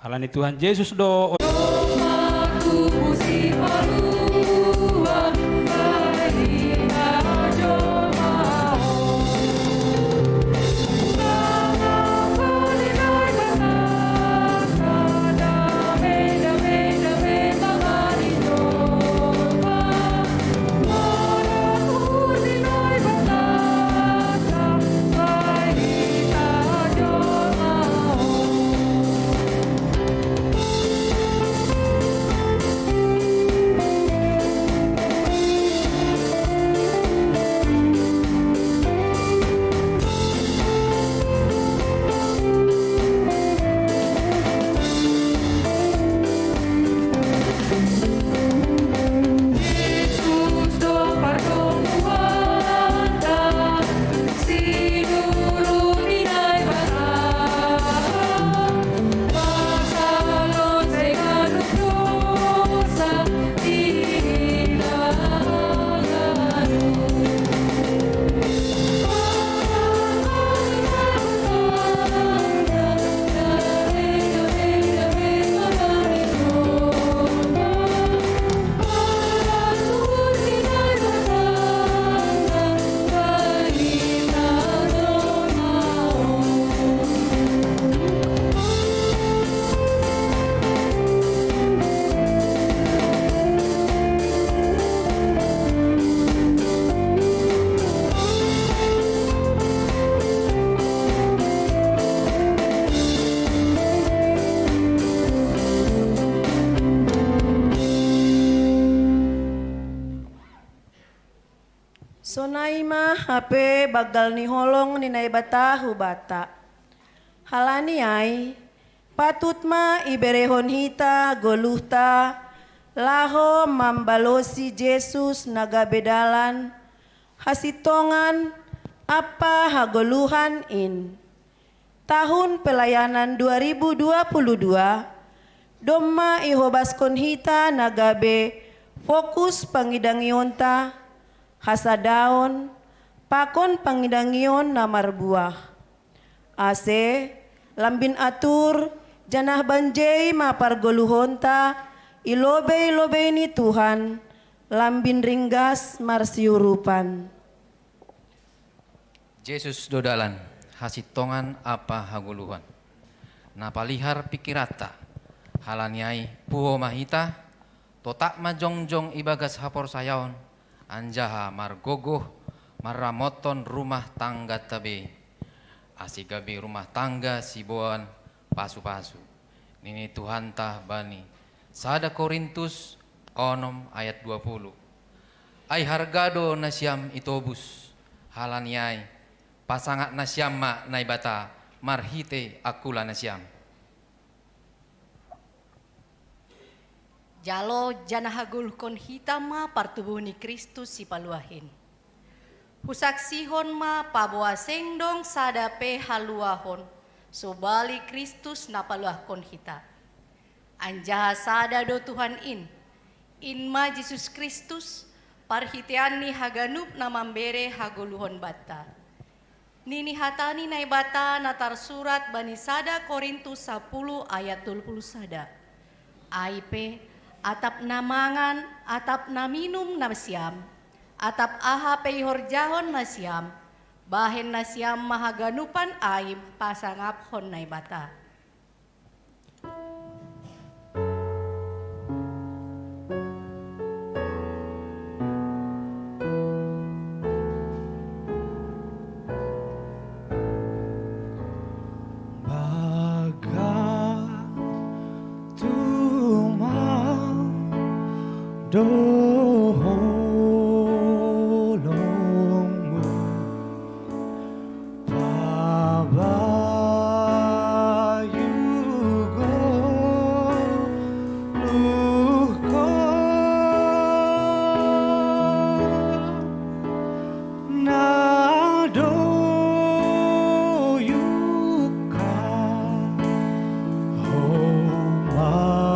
halani Tuhan Jesus do. Sonai ma hape banggal ni holong ni Naibata hubanta. Halani ai, patut ma iberehon hita goluhta laho mambalosi Jesus na gabe dalan, hasintongan ampa hagoluhan in. Tahun pelayanan dua ribu dua puluh dua, domma ihobaskon hita na gabe fokus pangidangionta, hasadaon, pakon pangidangion na marbuah. Ase, lambin atur, janah banjei ma pargoluhonta, i lobei-lobei ni Tuhan, lambin ringgas marsiurupan. Jesus do dalan, hasintongan ampa hagoluhan. Na palihar pingkiranta, halani ai puho ma hita, totap ma jongjong ibagas haporsayaon, anjaha margogoh marramothon rumah tangganta be, ase gabe rumah tangga siboan pasu-pasu. Nini Tuhanta bani sada Korintus onom ayat dua puluh. Ai harga do nasiam itobus, halani ai pasangap nasiam ma Naibata marhitei angkula nasiam. Jalo janah hagoluhkon hita ma partubuh ni Kristus sipaluah in. Husaksihon ma paboa seng dong sada pe haluahon, sobali Kristus na paluahkon hita. Anjaha sada do Tuhan in, in ma Jesus Kristus, parhitean ni haganup na mambere hagoluhon banta. Nini hata ni Naibata na tarsurat bani sada Korintus sapuluh ayat tolu puluh sada. Ai pe, atap na mangan, atap na minum nasiam, atap aha pe ihorjahon nasiam, bahen nasiam ma haganupan ai pasangaphon Naibata. Baga tumang do holongmu, pabayu goluhkon na doyuhkon ho magoan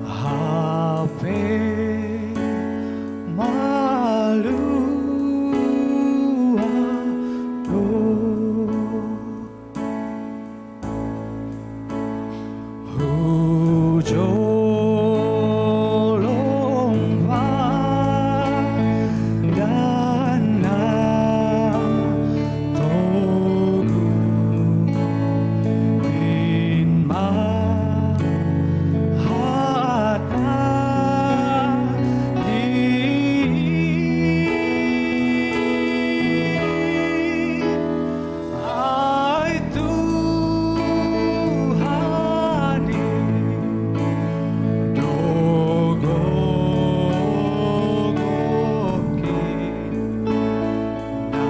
hape maluah do. Hujolong padan na toguh in ma hata ni Ai Tuhan i, dogogohki na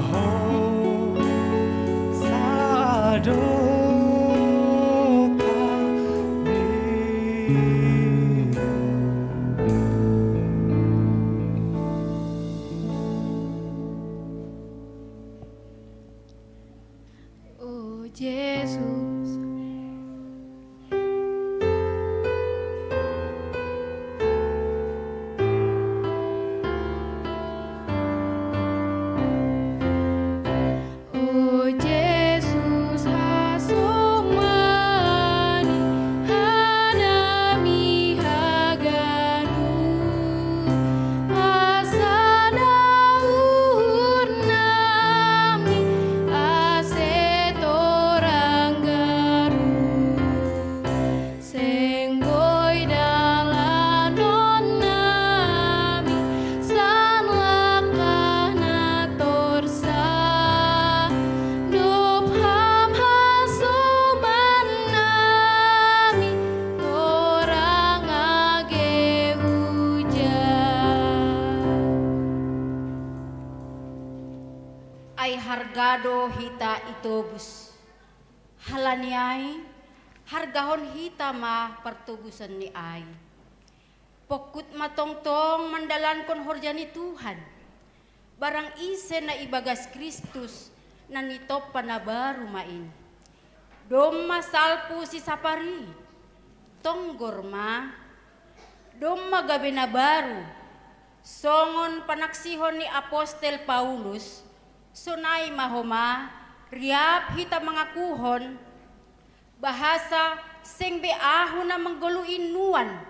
ho sadokahmi. O Jesus. O Jesus, hasomani hanami haganup, asa na uhurnami ase torang Ai hargado hita itobus. Halani ai, hargahon hita ma partobuson ni ai. Pongkut ma tongtong mandalankon horja ni Tuhan. Barang ise na ibagas Kristus, na nitompa na baru ma in. Domma salpu sisapari, tonggor ma, domma gabe na baru, songon panaksihon ni apostel Paulus, sonai ma homa, riap hita mangakuhon, bahasa seng be ahu na manggoluhi nuan,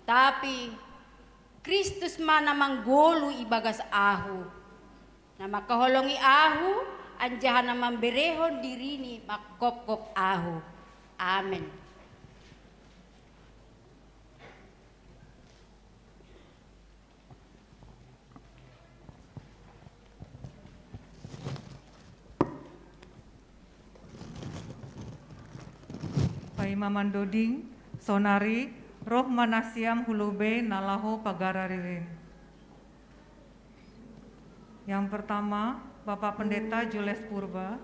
tapi Kristus ma na manggoluh ibagas ahu, na mangkaholongi ahu, anjaha na mamberehon dirini manghophop ahu. Amen. Paima mandoding, sonari, roh ma nasiam hu lobei na laho pagara ririn. Yang pertama, Bapak Pendeta Jules Purba.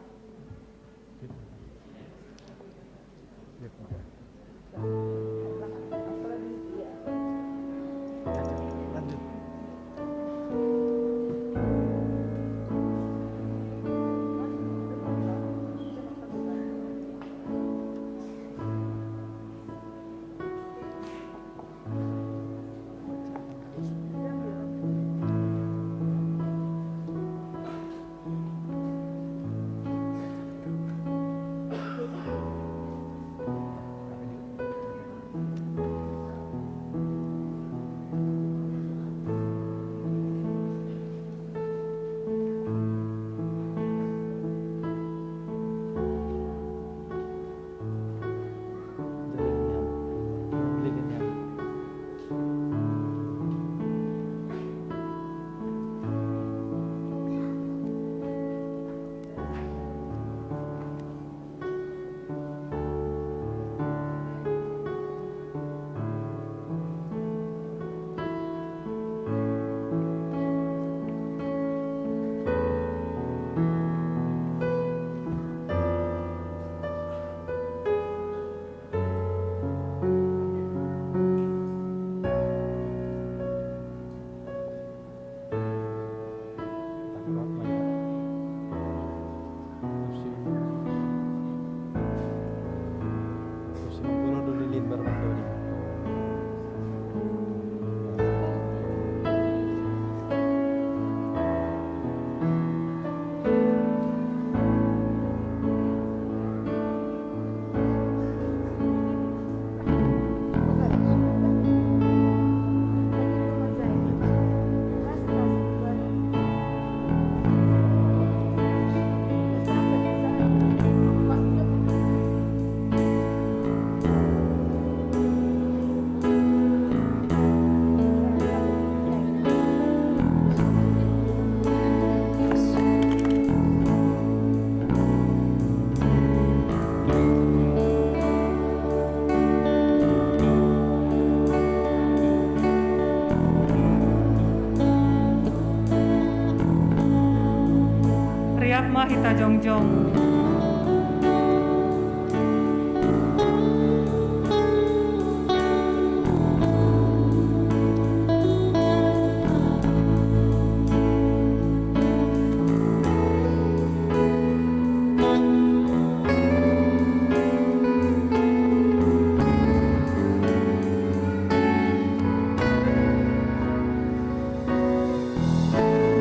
Riap ma hita jongjong.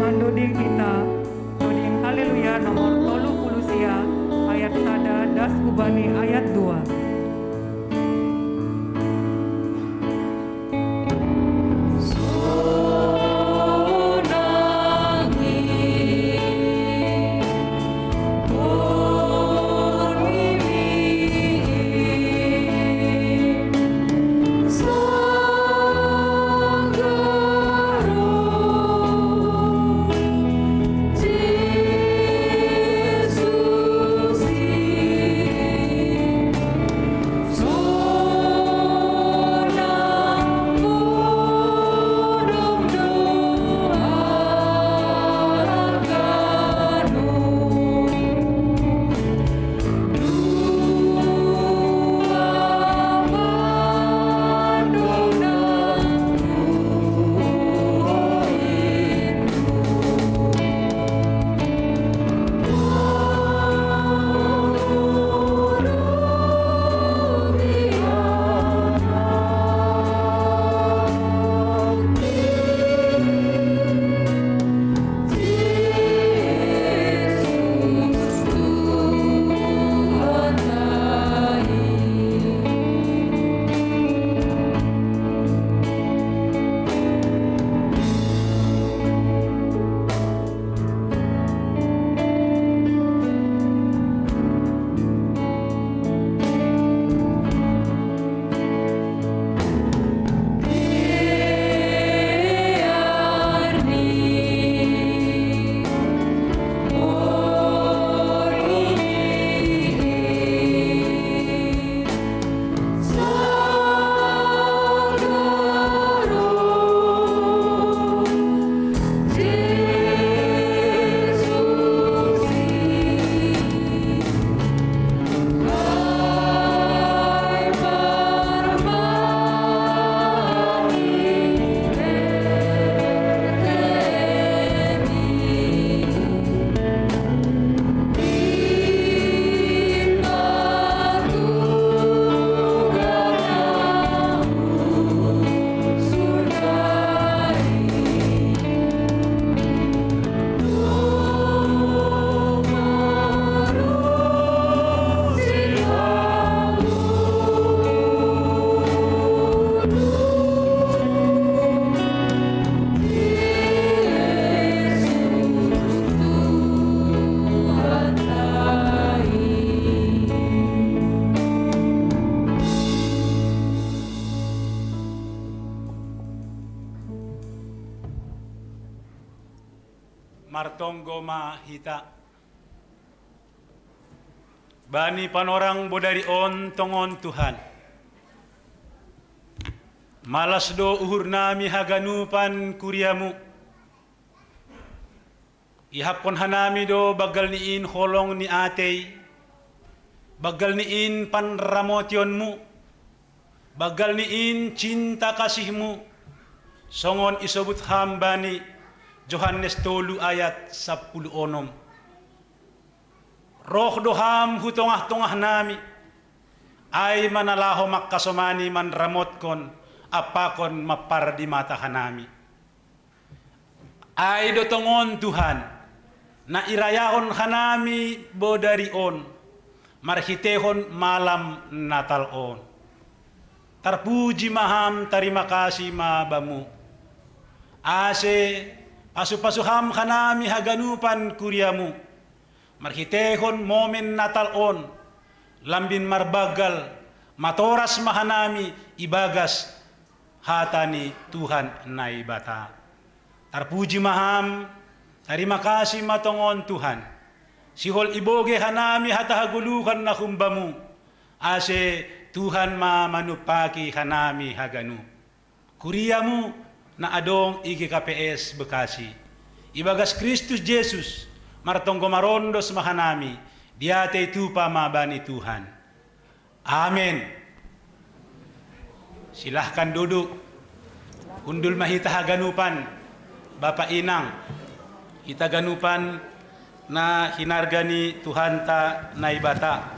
Mandoding hita, doding Haleluya nomor tolu puluh sia, ayat sada das hubani ayat dua. Martonggo ma hita bani panorang bodari on tongon Tuhan. Malas do uhur nami haganupan kuriamu. Ihapkon hanami do banggal ni in holong ni atei, banggal ni in panramotionmu, banggal ni in cinta kasihmu, songon isobut ham bani Johannes tolu ayat sampulu onom. Roh do ham hu tongah-tongah nami, ai ma na laho mangkasomani manramotkon ampakon mampardimata hanami. Ai do tongon Tuhan, na irayahon hanami bodari on, marhitehon malam Natal on. Tarpuji ma ham, tarima kasih ma bamu. Ase pasu-pasu ham hanami haganupan kuriamu, marhitehon momen Natal on, lambin marbanggal, matoras ma hanami ibagas hata ni Tuhan Naibata. Tarpuji ma ham, tarima kasih ma tongon Tuhan. Sihol iboge hanami hata hagoluhan na humbamu, ase Tuhan ma manumpaki hanami haganup. Kuriamu na adong i G K P S Bekasi. Ibagas Kristus Jesus, martonggo marondos ma hanami, diatei tupa ma bani Tuhan. Amen. Silahkan duduk. Hundul ma hita haganupan, Bapa Inang, hita ganupan na hinarga ni Tuhanta Naibata.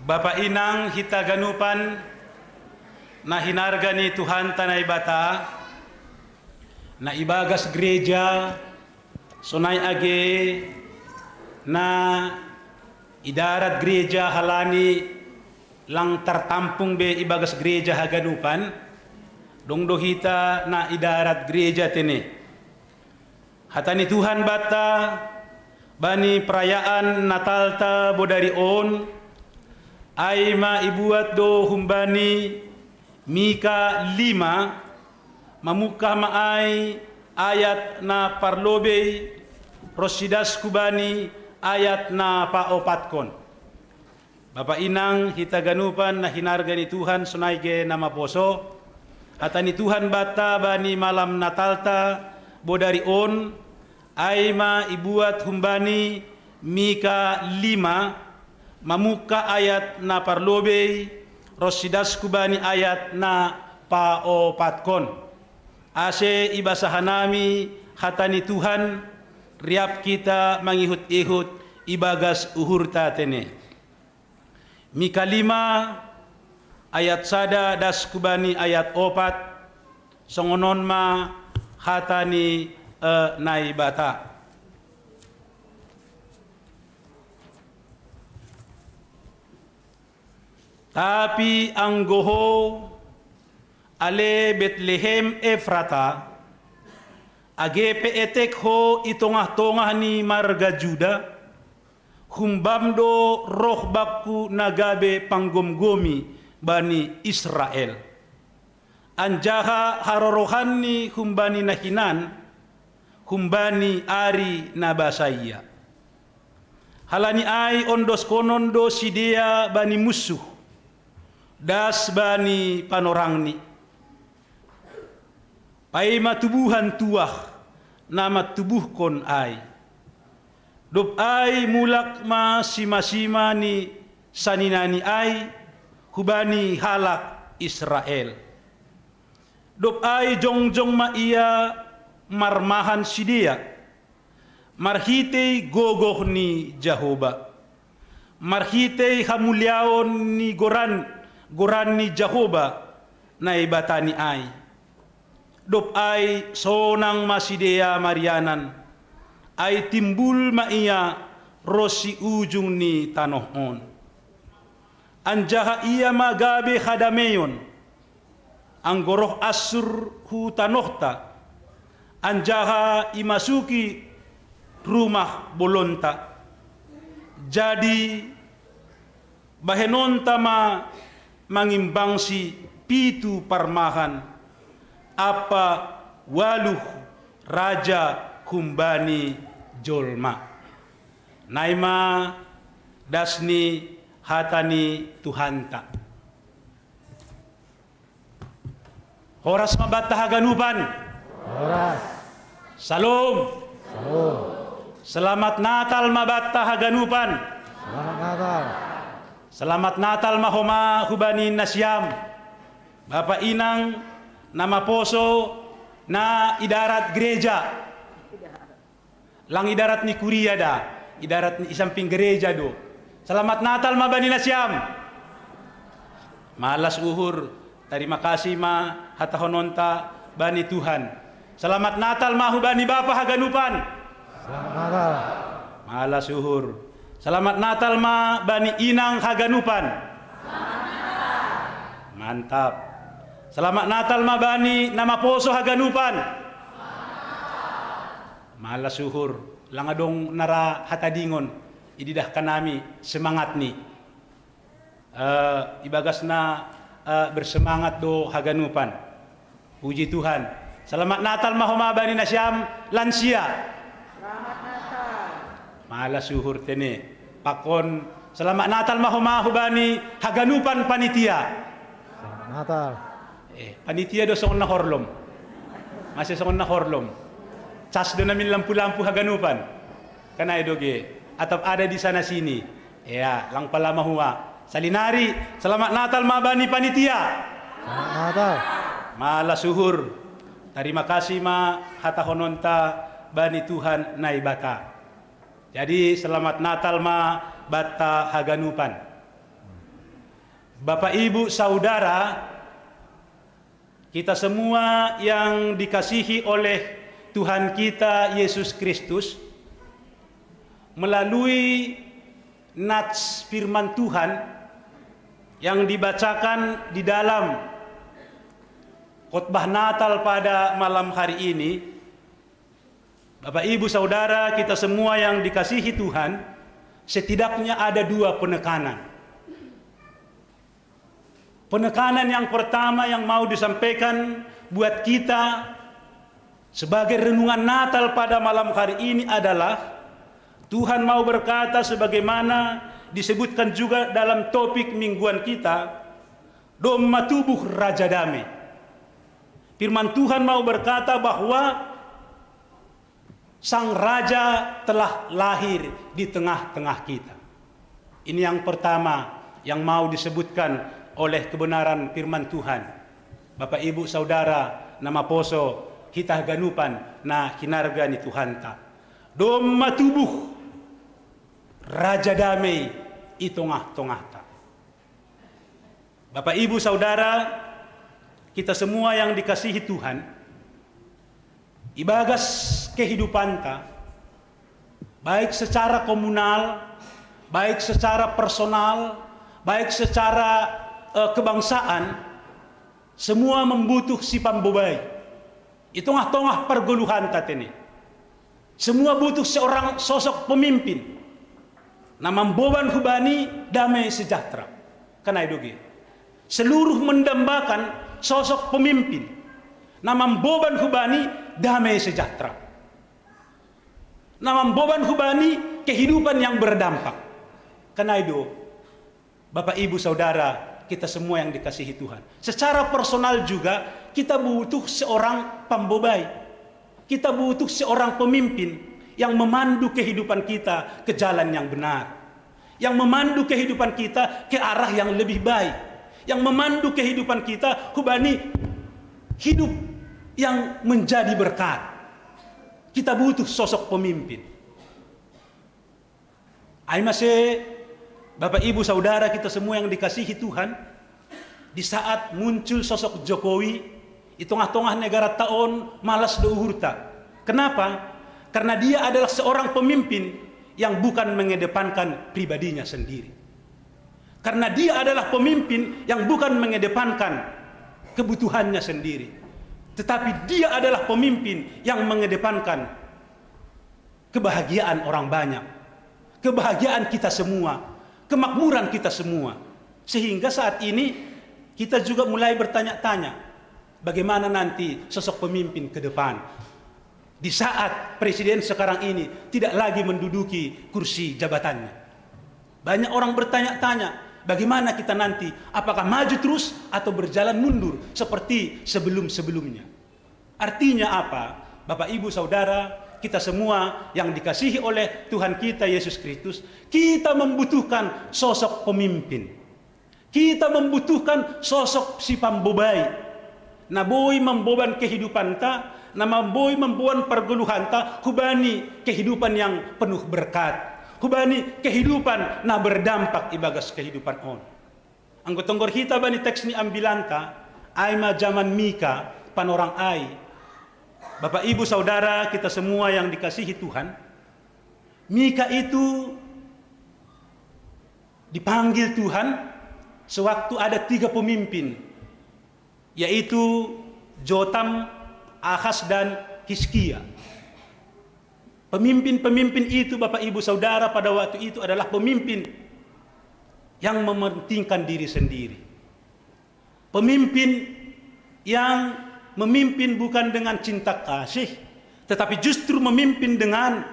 Bapa Inang hita ganupan na hinarga ni Tuhanta Naibata, na ibagas gereja, sonai age na idarat gereja halani lang tartampung be ibagas gereja haganupan, dong do hita na idarat gereja tene. Hata ni Tuhan banta, bani perayaan Natalta bodari on, ai ma ibuat do humbani Mika lima, mamungkah ma ai ayat na parlobei, ronsi das hubani ayat na paopatkon. Bapa Inang hita ganupan na hinarga ni Tuhan, sonai ge na maposo, hata ni Tuhan banta bani malam Natalta bodari on, ai ma ibuat humbani Mika lima, mamungkah ayat na parlobei, ronsi das hubani ayat na paopatkon. Ase ibasa hanami hata ni Tuhan, riap hita mangihut-ihut ibagas uhurta tene. Mika lima ayat sada das hubani ayat opat, songon on ma hata ni, eh, Naibata. Tapi anggo ho, ale Betlehem Efrata, age pe etek ho i tongah-tongah ni marga Juda, humbam do roh bangku na gabe panggomgomi bani Israel. Anjaha harorohanni humbani na hinan, humbani ari na basaia. Halani ai ondoshonon do sidea bani munsuh, das bani panorangni. Paima tubuhan tuah na mantubuhkon ai. Dob ai mulak ma sima-sima ni saninani ai hubani halak Israel. Dob ai jongjong ma ia marmahan sidea, marhitei gogoh ni Jahoba, marhitei hamuliaon ni goran, goran ni Jahoba, Naibatani ai. Dob ai sonang ma sidea marianan, ai timbul ma ia ronsi ujung ni tanoh on. Anjaha ia ma gabe hadameion, anggo roh Assur hu tanohta, anjaha imasuki rumah bolonta. Jadi bahenonta ma mangimbangsi pitu parmahan, ampa ualuh raja humbani jolma. Naima das ni hata ni Tuhanta. Horas ma banta haganupan. Horas. Salom. Salom. Selamat Natal ma banta haganupan. Selamat Natal. Selamat Natal ma homa hubani nasiam, bapa inang na maposo na idarat gereja. Lang idarat ni kuria da, idarat ni isamping gereja do. Selamat Natal ma bani nasiam. Malas uhur, tarima kasih ma hatahononta bani Tuhan. Selamat Natal ma hubani bapa haganupan. Selamat Natal. Malas uhur. Selamat Natal ma bani inang haganupan. Mantap. Selamat Natal ma bani na maposo haganupan. Malas uhur. Lang adong na ra hatadingon. Ididahkan nami semangat ni. Eh, ibagas na eh, bersemangat do haganupan. Puji Tuhan. Selamat Natal ma homa bani nasiam lansia. Malas uhur tene. Pakon selamat Natal ma homa hubani haganupan panitia. Selamat Natal. Eh, panitia do songon na horlom. Masih songon na horlom. Cas do namin lampu-lampu haganupan. Kan ai do ge. Atap ada di sana sini. Ya, lang pala mahua. Salinari, selamat Natal ma bani panitia. Selamat Natal. Malas uhur. Tarima kasih ma hatahononta bani Tuhan Naibata. Jadi selamat Natal ma banta haganupan. Bapak Ibu Saudara, kita semua yang dikasihi oleh Tuhan kita Yesus Kristus, melalui nats firman Tuhan yang dibacakan di dalam khotbah Natal pada malam hari ini, Bapak Ibu Saudara kita semua yang dikasihi Tuhan, setidaknya ada dua penekanan. Penekanan yang pertama yang mau disampaikan buat kita sebagai renungan Natal pada malam hari ini adalah Tuhan mau berkata sebagaimana disebutkan juga dalam topik mingguan kita, Domma tubuh Raja Damai. Firman Tuhan mau berkata bahwa Sang Raja telah lahir di tengah-tengah kita. Ini yang pertama yang mau disebutkan oleh kebenaran firman Tuhan. Bapak Ibu Saudara na maposo hita haganupan na hinarga ni Tuhanta. Domma tubuh Raja Damai i tongah-tongahta. Bapak Ibu Saudara, kita semua yang dikasihi Tuhan, ibagas kehidupanta, baik secara komunal, baik secara personal, baik secara eh, kebangsaan, semua membutuh si pambobai. I tongah-tongah pargoluhanta tene. Semua butuh seorang sosok pemimpin na mamboban hubani damai sejahtera. Kan ai do ge. Seluruh mendambakan sosok pemimpin na mamboban hubani damai sejahtera. Na mamboban hubani kehidupan yang berdampak. Kan ai do. Bapak, Ibu, Saudara, kita semua yang dikasihi Tuhan. Secara personal juga kita butuh seorang pambobai. Kita butuh seorang pemimpin yang memandu kehidupan kita ke jalan yang benar. Yang memandu kehidupan kita ke arah yang lebih baik. Yang memandu kehidupan kita hubani hidup yang menjadi berkat. Kita butuh sosok pemimpin. Ai mase, Bapak, Ibu, Saudara, kita semua yang dikasihi Tuhan, di saat muncul sosok Jokowi, i tongah-tongah negara ta on malas do uhurta. Kenapa? Karena dia adalah seorang pemimpin yang bukan mengedepankan pribadinya sendiri. Karena dia adalah pemimpin yang bukan mengedepankan kebutuhannya sendiri. Tetapi dia adalah pemimpin yang mengedepankan kebahagiaan orang banyak, kebahagiaan kita semua, kemakmuran kita semua. Sehingga saat ini Kita juga mulai bertanya-tanya, bagaimana nanti sosok pemimpin ke depan, di saat presiden sekarang ini tidak lagi menduduki kursi jabatannya. Banyak orang bertanya-tanya, bagaimana kita nanti, apakah maju terus atau berjalan mundur seperti sebelum-sebelumnya? Artinya apa? Bapak, Ibu, Saudara, kita semua yang dikasihi oleh Tuhan kita, Yesus Kristus, kita membutuhkan sosok pemimpin. Kita membutuhkan sosok si pambobai. Na boi mamboban kehidupanta, na mamboi mamboban pargoluhanta hubani kehidupan yang penuh berkat, hubani kehidupan na berdampak ibagas kehidupan on. Anggo tonggor hita bani teks ni ambilanta, ai ma jaman Mika, panorang ai. Bapak, Ibu, Saudara, kita semua yang dikasihi Tuhan, Mika itu dipanggil Tuhan sewaktu ada tiga pemimpin, yaitu Jotam, Ahas, dan Hizkia. Pemimpin-pemimpin itu, Bapak, Ibu, Saudara, pada waktu itu adalah pemimpin yang mementingkan diri sendiri. Pemimpin yang memimpin bukan dengan cinta kasih, tetapi justru memimpin dengan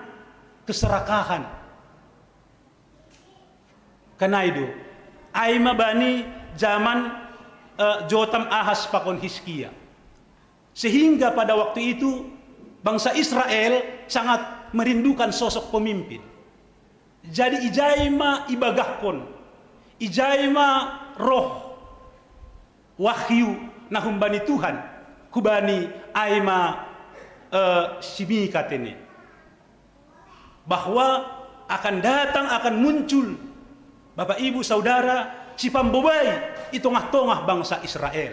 keserakahan. Kanaido, ai ma bani jaman eh, Jotam, Ahas pakon Hizkia. Sehingga pada waktu itu bangsa Israel sangat merindukan sosok pemimpin. Jadi ijai ma ibagahkon, ijai ma roh wahyu na humbani Tuhan, hubani ai ma eh, si Mika tene, bahwa akan datang, akan muncul, Bapak, Ibu, Saudara, si pambobai i tongah-tongah bangsa Israel.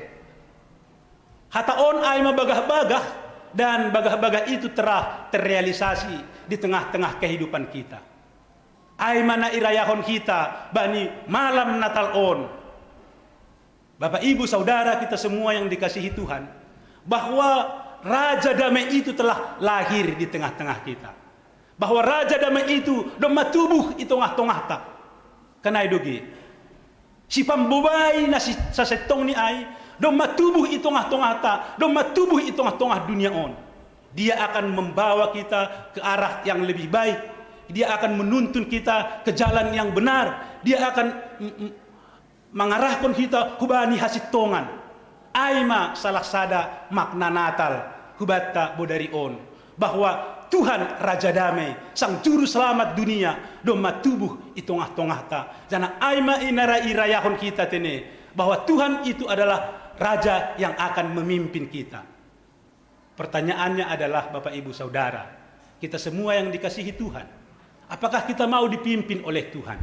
Hata on ai ma bagah-bagah, dan bagah-bagah itu telah terrealisasi di tengah-tengah kehidupan kita. Ai ma na irayahon hita bani malam Natal on. Bapak, Ibu, Saudara, kita semua yang dikasihi Tuhan, bahwa Raja Damai itu telah lahir di tengah-tengah kita. Bahwa Raja Damai itu domma tubuh i tongah-tongahta. Kanaido ge, si pambobai na si sasettongni ai domma tubuh i tongah-tongahta, domma tubuh i tongah-tongah dunia on. Dia akan membawa kita ke arah yang lebih baik. Dia akan menuntun kita ke jalan yang benar. Dia akan mm, mm, mangarahkon hita hubani hasintongan. Ai ma salah sada makna Natal hubanta bodari on, bahwa Tuhan Raja Damai, Sang Juru Selamat dunia, domma tubuh i tongah-tongahta. Janah ai ma i na ra irayahon hita tene, bahwa Tuhan itu adalah Raja yang akan memimpin kita. Pertanyaannya adalah, Bapak, Ibu, Saudara, kita semua yang dikasihi Tuhan, apakah kita mau dipimpin oleh Tuhan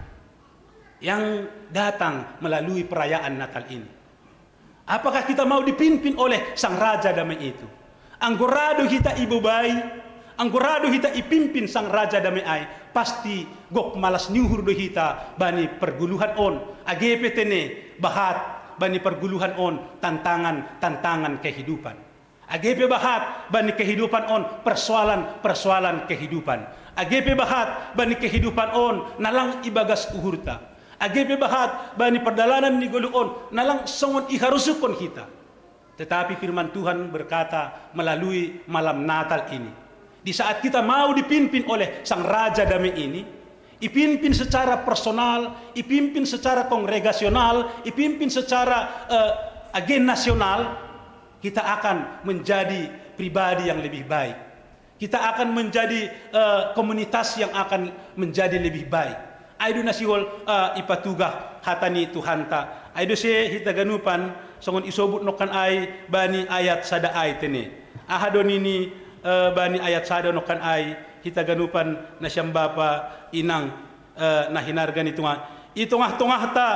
yang datang melalui perayaan Natal ini? Apakah kita mau dipimpin oleh Sang Raja Damai itu? Anggo ra do hita ibobai, anggo ra do hita ipimpin Sang Raja Damai ai, pasti gok malas ni uhur do hita bani pargoluhan on. Age pe tene bahat bani pargoluhan on tantangan-tantangan kehidupan. Age pe bahat bani kehidupan on persoalan-persoalan kehidupan. Age pe bahat bani kehidupan on na lang ibagas uhurta. Age pe bahat bani pardalanan ni goluh on na lang songon iharusukkon hita. Tetapi firman Tuhan berkata melalui malam Natal ini, di saat kita mau dipimpin oleh Sang Raja Damai ini, ipimpin secara personal, ipimpin secara kongregasional, ipimpin secara eh, agen nasional, kita akan menjadi pribadi yang lebih baik. Kita akan menjadi eh, komunitas yang akan menjadi lebih baik. Ai do na sihol eh, ipatugah hata ni Tuhanta. Ai do se hita ganupan songon isobut nongkan ai bani ayat sada ai tene. Aha do nini eh, bani ayat sada nongkan ai hita ganupan na sian bapa inang eh, na hinarga ni Tuhan. I tongah-tongahta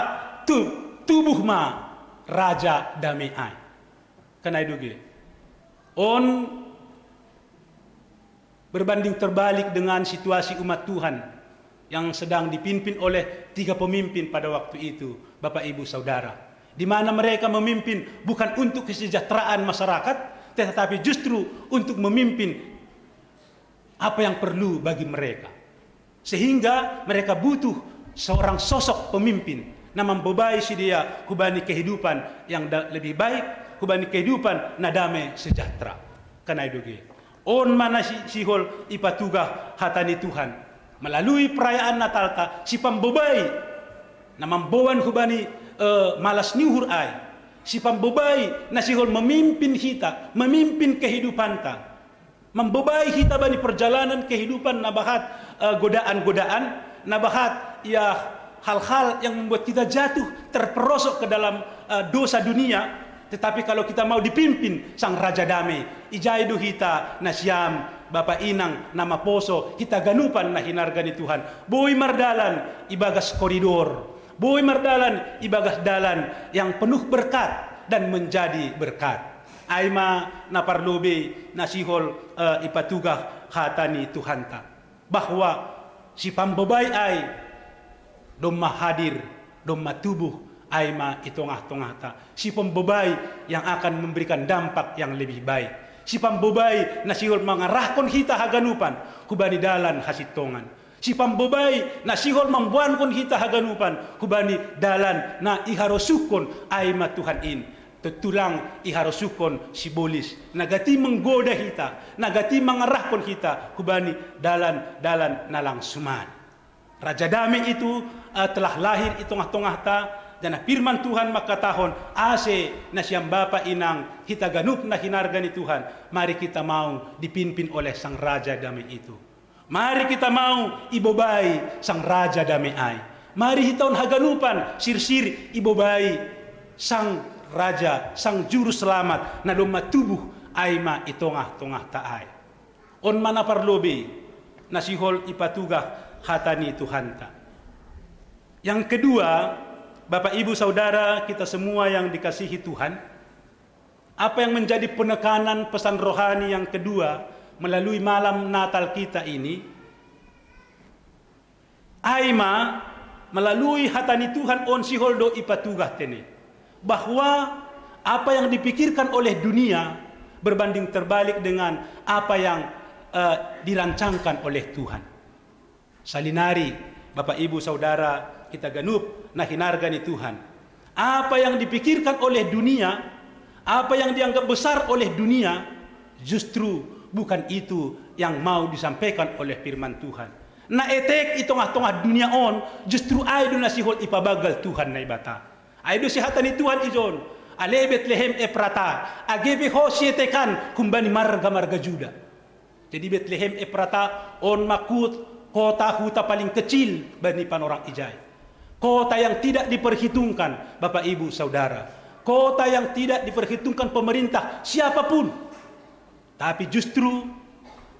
tu, tubuh ma Raja Damai ai. Kanaido ge, on berbanding terbalik dengan situasi umat Tuhan yang sedang dipimpin oleh tiga pemimpin pada waktu itu, Bapak, Ibu, Saudara, di mana mereka memimpin bukan untuk kesejahteraan masyarakat, tetapi justru untuk memimpin apa yang perlu bagi mereka. Sehingga mereka butuh seorang sosok pemimpin. Na mambobai si dia hubani kehidupan yang da, lebih baik, hubani kehidupan na dame sejahtera. Kena i doge. On ma na si, sihol ipatugah hata ni Tuhan. Melalui perayaan Natalta, si pambobai na mamboan hubani eh, malas ni uhur ai. Si pambobai na sihol memimpin hita, memimpin kehidupanta. Mambobai hita bani perjalanan kehidupan na bahat eh, godaan-godaan, na bahat ya hal-hal yang membuat kita jatuh, terperosok ke dalam eh, dosa dunia. Tetapi kalau kita mau dipimpin sang Raja Dame, ijai do hita na siam, Bapa Inang na maposo, hita ganupan na hinarga ni Tuhan. Boi mardalan ibagas koridor, boi mardalan ibagas dalan yang penuh berkat dan menjadi berkat. Ai ma na parlobei na sihol eh, ipatugah hata ni Tuhanta. Bahwa si pambobai ai domma hadir, domma tubuh ai ma i tongah-tongahta. Si pambobai yang akan memberikan dampak yang lebih baik. Si pambobai na sihol mangarahkon hita haganupan hubani dalan hasintongan. Si pambobai na sihol mamboankon hita haganupan hubani dalan na iharosuhkon ai ma Tuhan in. Tontu lang iharosuhkon sibolis na gati menggoda hita, na gati mangarahkon hita hubani dalan-dalan na lang suman. Raja Dame itu eh, telah lahir i tongah-tongahta, janah firman Tuhan mangkatahon, ase na siam Bapa Inang, hita ganup na hinarga ni Tuhan, mari kita mau dipimpin oleh Sang Raja Dame itu. Mari kita mau ibobai Sang Raja Dame ai. Mari hita on haganupan sirsir ibobai Sang Raja, Sang Juru Selamat, na domma tubuh ai ma i tongah-tongahta ai. On ma na parlobei na sihol ipatugah hata ni Tuhanta. Yang kedua, Bapak Ibu Saudara kita semua yang dikasihi Tuhan, apa yang menjadi penekanan pesan rohani yang kedua melalui malam Natal kita ini, ai ma melalui hata ni Tuhan on sihol do ipatugah tene bahwa apa yang dipikirkan oleh dunia berbanding terbalik dengan apa yang eh, dirancangkan oleh Tuhan. Salinari, Bapak Ibu Saudara kita ganup na hinarga ni Tuhan, apa yang dipikirkan oleh dunia, apa yang dianggap besar oleh dunia, justru bukan itu yang mau disampaikan oleh firman Tuhan. Na etek i tongah-tongah dunia on, justru ai do na sihol ipabagal Tuhan Naibata. Ai do si hata ni Tuhan ijon, ale Betlehem Efrata, age pe ho sietekan humbani marga-marga Juda. Jadi Betlehem Efrata on ma kota huta paling kecil bani panorang ijai. Kota yang tidak diperhitungkan, Bapak Ibu Saudara. Kota yang tidak diperhitungkan pemerintah siapapun. Tapi justru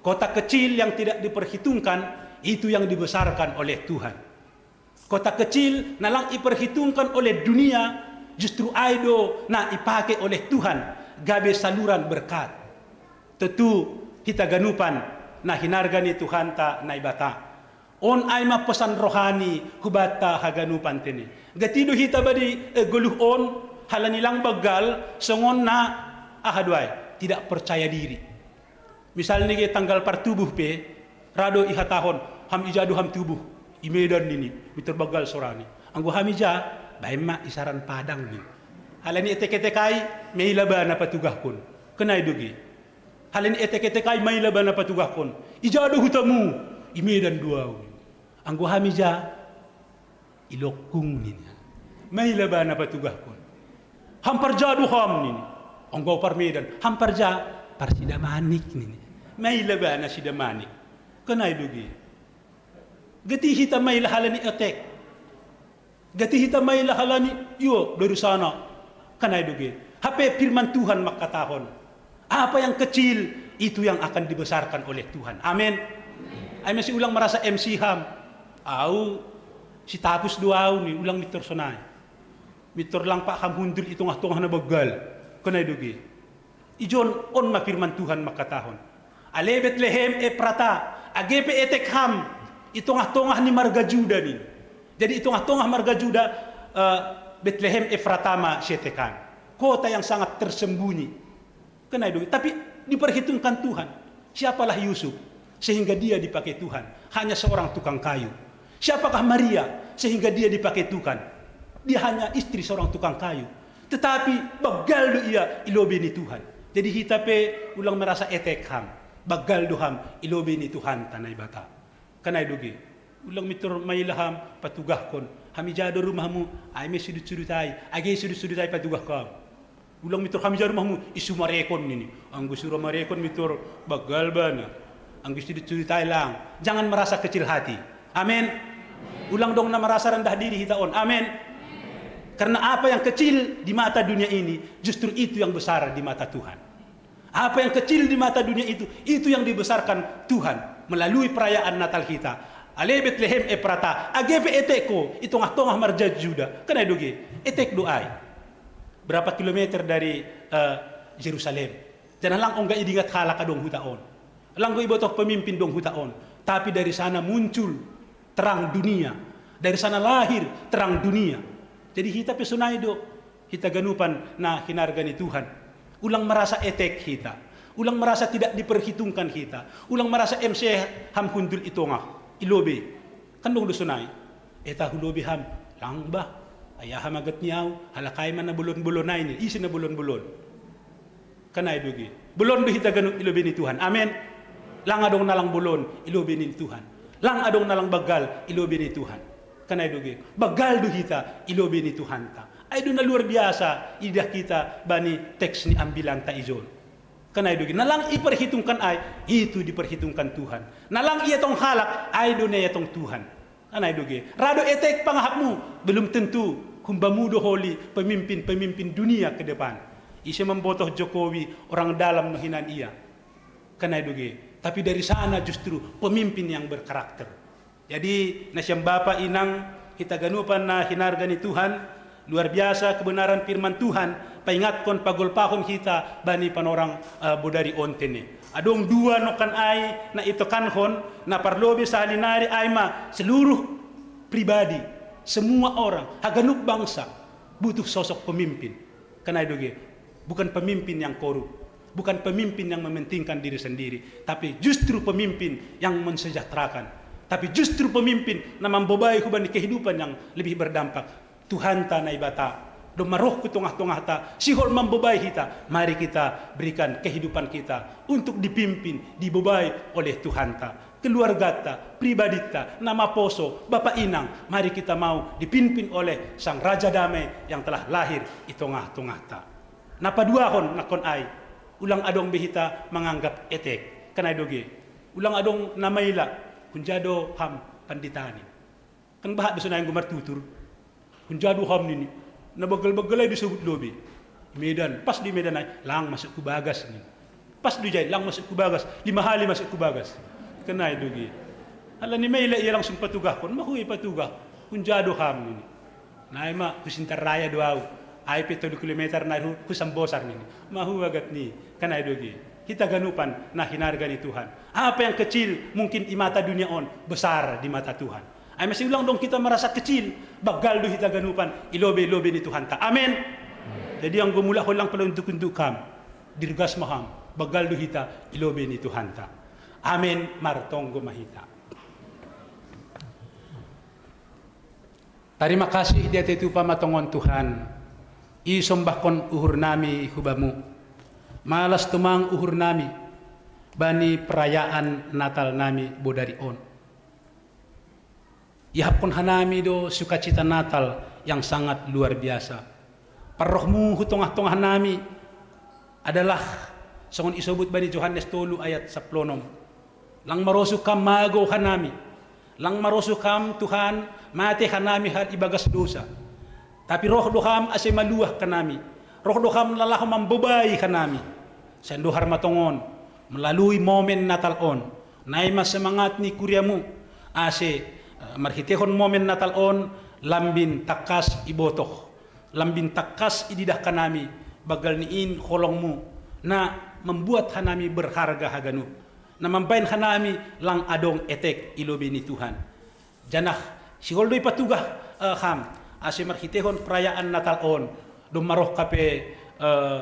kota kecil yang tidak diperhitungkan itu yang dibesarkan oleh Tuhan. Kota kecil na lang iperhitungkan oleh dunia justru ai do na ipake oleh Tuhan gabe saluran berkat. Tontu hita ganupan na hinarga ni Tuhanta Naibata. On ai ma pesan rohani hubanta haganupan tene. Gati do hita badi eh, goluh on halani lang bagal songon na aha do ai tidak percaya diri. Misalni ge tanggal partubuh pe ra do ihatahon, ham ija do ham tubuh, i Medan nini, mitor bagal sorani. Anggo ham ija, baen ma isaran Padang nini. Halani etek-etek ai, maila ba na patugahkon. Kena i do ge. Halani etek-etek ai maila ba na patugahkon. Ija do hutamu, i Medan do ahu. Anggo ham ija, i Longkung nini. Maila ba na patugahkon. Ham parja do ham nini. Anggo par Medan, ham parja, par Sidamanik nini. Maila ba na Sidamanik. Kena i do ge. Gati hita maila halani etek. Gati hita maila halani, io, dari sana. Kena i do ge. Hape firman Tuhan mangkatahon, apa yang kecil itu yang akan dibesarkan oleh Tuhan. Amin. Ai masi ulang merasa M C ham. Au, si tapus do au ni, ulang mitor sonai. Mitor lang pak ham hundul i tongah-tongah na bagal. Kena i do ge. Ijon on ma firman Tuhan mangkatahon. Ale Betlehem Efrata, age pe etek ham, i tongah-tongah ni marga Juda ni. Jadi i tongah-tongah marga Juda, eh, Betlehem Efrata ma sietekan. Kota yang sangat tersembunyi. Kena i do ge. Tapi diperhitungkan Tuhan. Siapalah Yusuf sehingga dia dipakai Tuhan? Hanya seorang tukang kayu. Siapakah Maria sehingga dia dipakai Tuhan? Dia hanya istri seorang tukang kayu. Tetapi banggal do ia i lobei ni Tuhan. Jadi hita pe ulang merasa etek ham. Banggal do ham i lobei ni Tuhanta Naibata. Kan ai do ge. Ulang mintor maila ham patugahkon. Ham ija do rumahmu, ai ma i sudut-sudut ai. Age i sudut-sudut ai patugahkon. Ulang mintor ham ija rumahmu, i sumarekon nini. Anggo sumarekon mintor banggal bana. Anggo i sudut-sudut ai lang. Jangan merasa kecil hati. Amin. Ulang dong na merasa rendah diri hita on. Amin. Karena apa yang kecil di mata dunia ini, justru itu yang besar di mata Tuhan. Apa yang kecil di mata dunia itu, itu yang dibesarkan Tuhan melalui perayaan Natal kita. Ale Betlehem Efrata, age pe etek ho i tongah-tongah marga Juda. Kan ai do ge, etek do ai. Berapa kilometer dari eh, Jerusalem. Janah lang ongga idingat halak adong huta on. Lang ongga ibotoh pemimpin dong huta on. Tapi dari sana muncul terang dunia. Dari sana lahir terang dunia. Jadi hita pe sonai do, hita ganupan na hinarga ni Tuhan. Ulang merasa etek hita. Ulang merasa tidak diperhitungkan hita. Ulang merasa M C ham hundul i tongah, i lobei. Kan dong do sonai. Eta hu lobei ham, lang bah. Ai aha magat ni ahu, halak ai ma na bolon-bolon ai ni, ise na bolon-bolon. Kan ai do ge. Bolon do hita ganup i lobei ni Tuhan. Amin. Lang adong na lang bolon i lobei ni Tuhan. Lang adong na lang banggal i lobei ni Tuhan. Kan ai do ge. Banggal do hita i lobei ni Tuhanta. Ai do na luar biasa idah kita bani teks ni ambilanta ijon. Kan ai do ge. Na lang iperhitungkan ai, itu diperhitungkan Tuhan. Na lang ietong halak, ai do na ietong Tuhan. Kan ai do ge. Ra do etek pangahapmu, belum tentu humbamu do holi pemimpin-pemimpin dunia ke depan. Ise mambotoh Jokowi, orang dalam no hinan ia. Kan ai do ge. Tapi dari sana justru pemimpin yang berkarakter. Jadi nasiam bapa inang, hita ganupan na hinarga ni Tuhan, luar biasa kebenaran firman Tuhan, paingatkon, pagolpahon hita bani panorang eh, bodari on tene. Adong dua nongkan ai na itokankon, na parlobei sahali nari ai ma seluruh pribadi, semua orang, haganup bangsa butuh sosok pemimpin. Kan ai do ge, bukan pemimpin yang korup, bukan pemimpin yang mementingkan diri sendiri, tapi justru pemimpin yang mensejahterakan, tapi justru pemimpin na mambobai hubani kehidupan yang lebih berdampak. Tuhanta Naibata, domma roh hu tongah-tongahta, sihol mambobai hita, mari kita berikan kehidupan kita untuk dipimpin, dibobai oleh Tuhanta. Keluargata, pribadita, na maposo, bapa inang, mari kita mau dipimpin oleh Sang Raja Damai yang telah lahir i tongah-tongahta. Na paduahon nangkon ai, ulang adong be hita manganggap etek. Kan ai do ge. Ulang adong na maila, hunja do ham pandita nin. Kan bahat do sonai anggo martutur. Hunja do ham nini. Na banggal-banggal ai disobut lobei. Medan, pas di Medan ai, lang masuk hu bagas nini. Pas di jai, lang masuk hu bagas. Lima hali masuk hu bagas. Kan ai do ge. Ala ni maila ia langsung patugahkon, mahua i patugah. Hunja do ham nini. Nai ma hu Sintar Raya do ahu. Ai pe tolu kilometer nai hu, hu Sambosar nini. Mahua agat ni. Kan ai do ge. Hita ganupan na hinarga ni Tuhan. Apa yang kecil mungkin di mata dunia on, besar di mata Tuhan. Ai masi ulang dong kita merasa kecil, banggal do hita ganupan i lobei-lobei ni Tuhanta. Amin. Jadi anggo mulak holang pala untuk-untuk kam, dirgas ma ham, banggal do hita i lobei ni Tuhanta. Amin. Martonggo ma hita. Tarima kasih di atetu pamatongon Tuhan, isombahkon uhur nami hu Bamu. Malas tumang uhur nami bani perayaan Natal nami bodari on. Iahapkon hanami do sukacita Natal yang sangat luar biasa. Parrohmu hu tongah-tongah nami adalah songon isobut bani Johannes tolu ayat saplonom. Lang marosuh kam mago hanami. Lang marosuh kam Tuhan, mate hanami hal ibagas dosa. Tapi roh do ham ase maluah hanami. Roh do ham na laho mambobai hanami. Sandohar ma tongon, melalui momen Natal on, nai ma semangat ni kuriamu, ase eh, marhitehon momen Natal on, lambin tangkas ibotoh, lambin tangkas ididah hanami, banggal ni in holongmu, na membuat hanami berharga haganup, na mambahen hanami lang adong etek i lobei ni Tuhan. Janah sihol do ipatugah eh, ham, ase marhitehon perayaan Natal on, domma roh hape eh,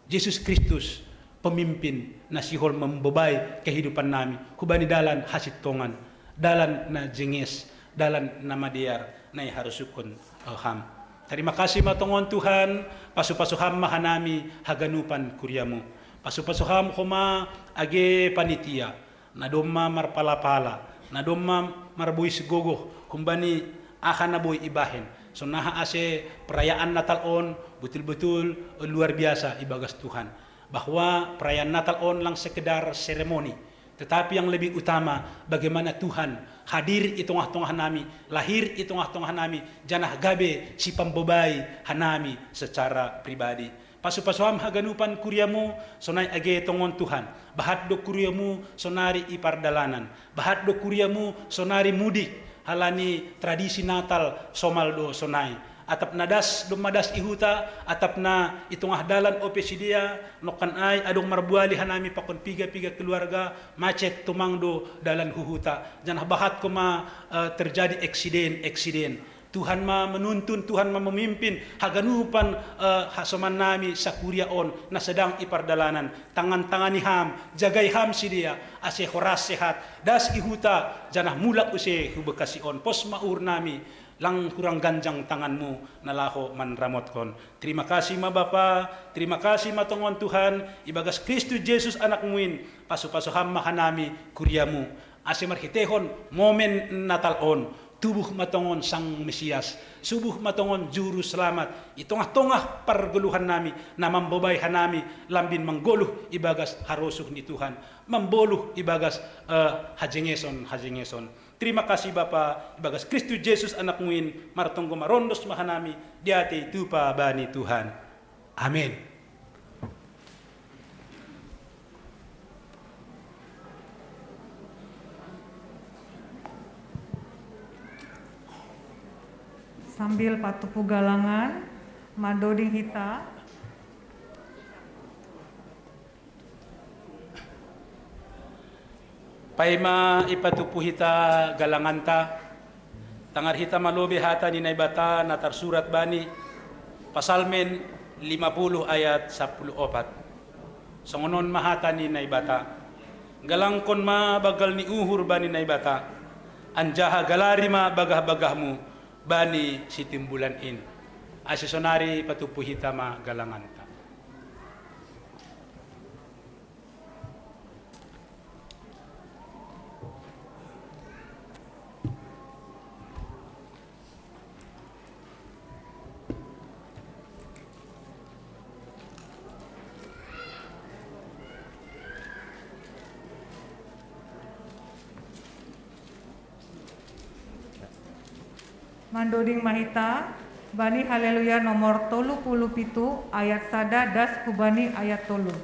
Jesus Kristus, pemimpin na sihol membobai kehidupan nami hubani dalan hasintongan, dalan na jenges, dalan na madear na iharosuhkon eh, ham. Tarima kasih ma tongon Tuhan, pasu-pasu ham ma hanami haganupan kuriamu. Pasu-pasu ham homa age panitia, na domma marpala-pala, na domma marbois gogoh humbani aha na boi ibahen. Songon aha ase perayaan Natal on betul-betul luar biasa ibagas Tuhan. Bahwa perayaan Natal on lang sekedar seremoni, tetapi yang lebih utama, bagaimana Tuhan hadir i tongah-tongah nami, lahir i tongah-tongah nami, janah gabe sipambobai hanami secara pribadi. Pasu-pasu ham haganupan kuriamu, sonai age tongon Tuhan. Bahat do kuriamu sonari i pardalanan. Bahat do kuriamu sonari mudik. Halani tradisi Natal somal do sonai. Atap na das domma das i huta, atap na i tongah dalan ope sidea, nongkan ai adong marbuali hanami pakon piga-piga keluarga, macet tumang do dalan hu huta. Janah bahat homa, eh, terjadi eksiden-eksiden. Tuhan ma menuntun, Tuhan ma memimpin haganupan, eh, hasoman nami sakuria on na sedang i pardalanan. Tangan-tangani ham, jagai ham sidea, ase horas sehat, das i huta, janah mulak use hu Bekasi on. Pos ma uhur nami, lang hurang ganjang tanganmu na laho manramotkon. Terima kasih ma Bapa, terima kasih ma tongon Tuhan, ibagas Kristus Jesus Anakmu in, pasu-pasu ham ma hanami kuriamu. Ase marhiteihon momen Natal on, tubuh ma tongon Sang Mesias, tubuh ma tongon Juru Selamat, i tongah-tongah pargoluhan nami, na mambobai hanami lambin manggoluh ibagas harosuh ni Tuhan, mamboluh ibagas, eh, hajengeson-hajengeson. Terima kasih Bapa, ibagas Kristus Jesus Anakmu in, martonggo marondos ma hanami, diatei tupa bani Tuhan. Amin. Sambil patupu galangan, mandoding hita. Paima ipatupu hita galanganta, tangar hita ma lobei hata ni Naibata na tarsurat bani Pasalmen lima puluh ayat sampulu opat. Songon on ma hata ni Naibata: Galangkon ma banggal ni uhur bani Naibata, anjaha galari ma bagah-bagahmu bani sitimbulan in. Ase sonari patupu hita ma galanganta. Mandoding ma hita bani Haleluya nomor tolu puluh pitu, ayat sada das hubani ayat tolu.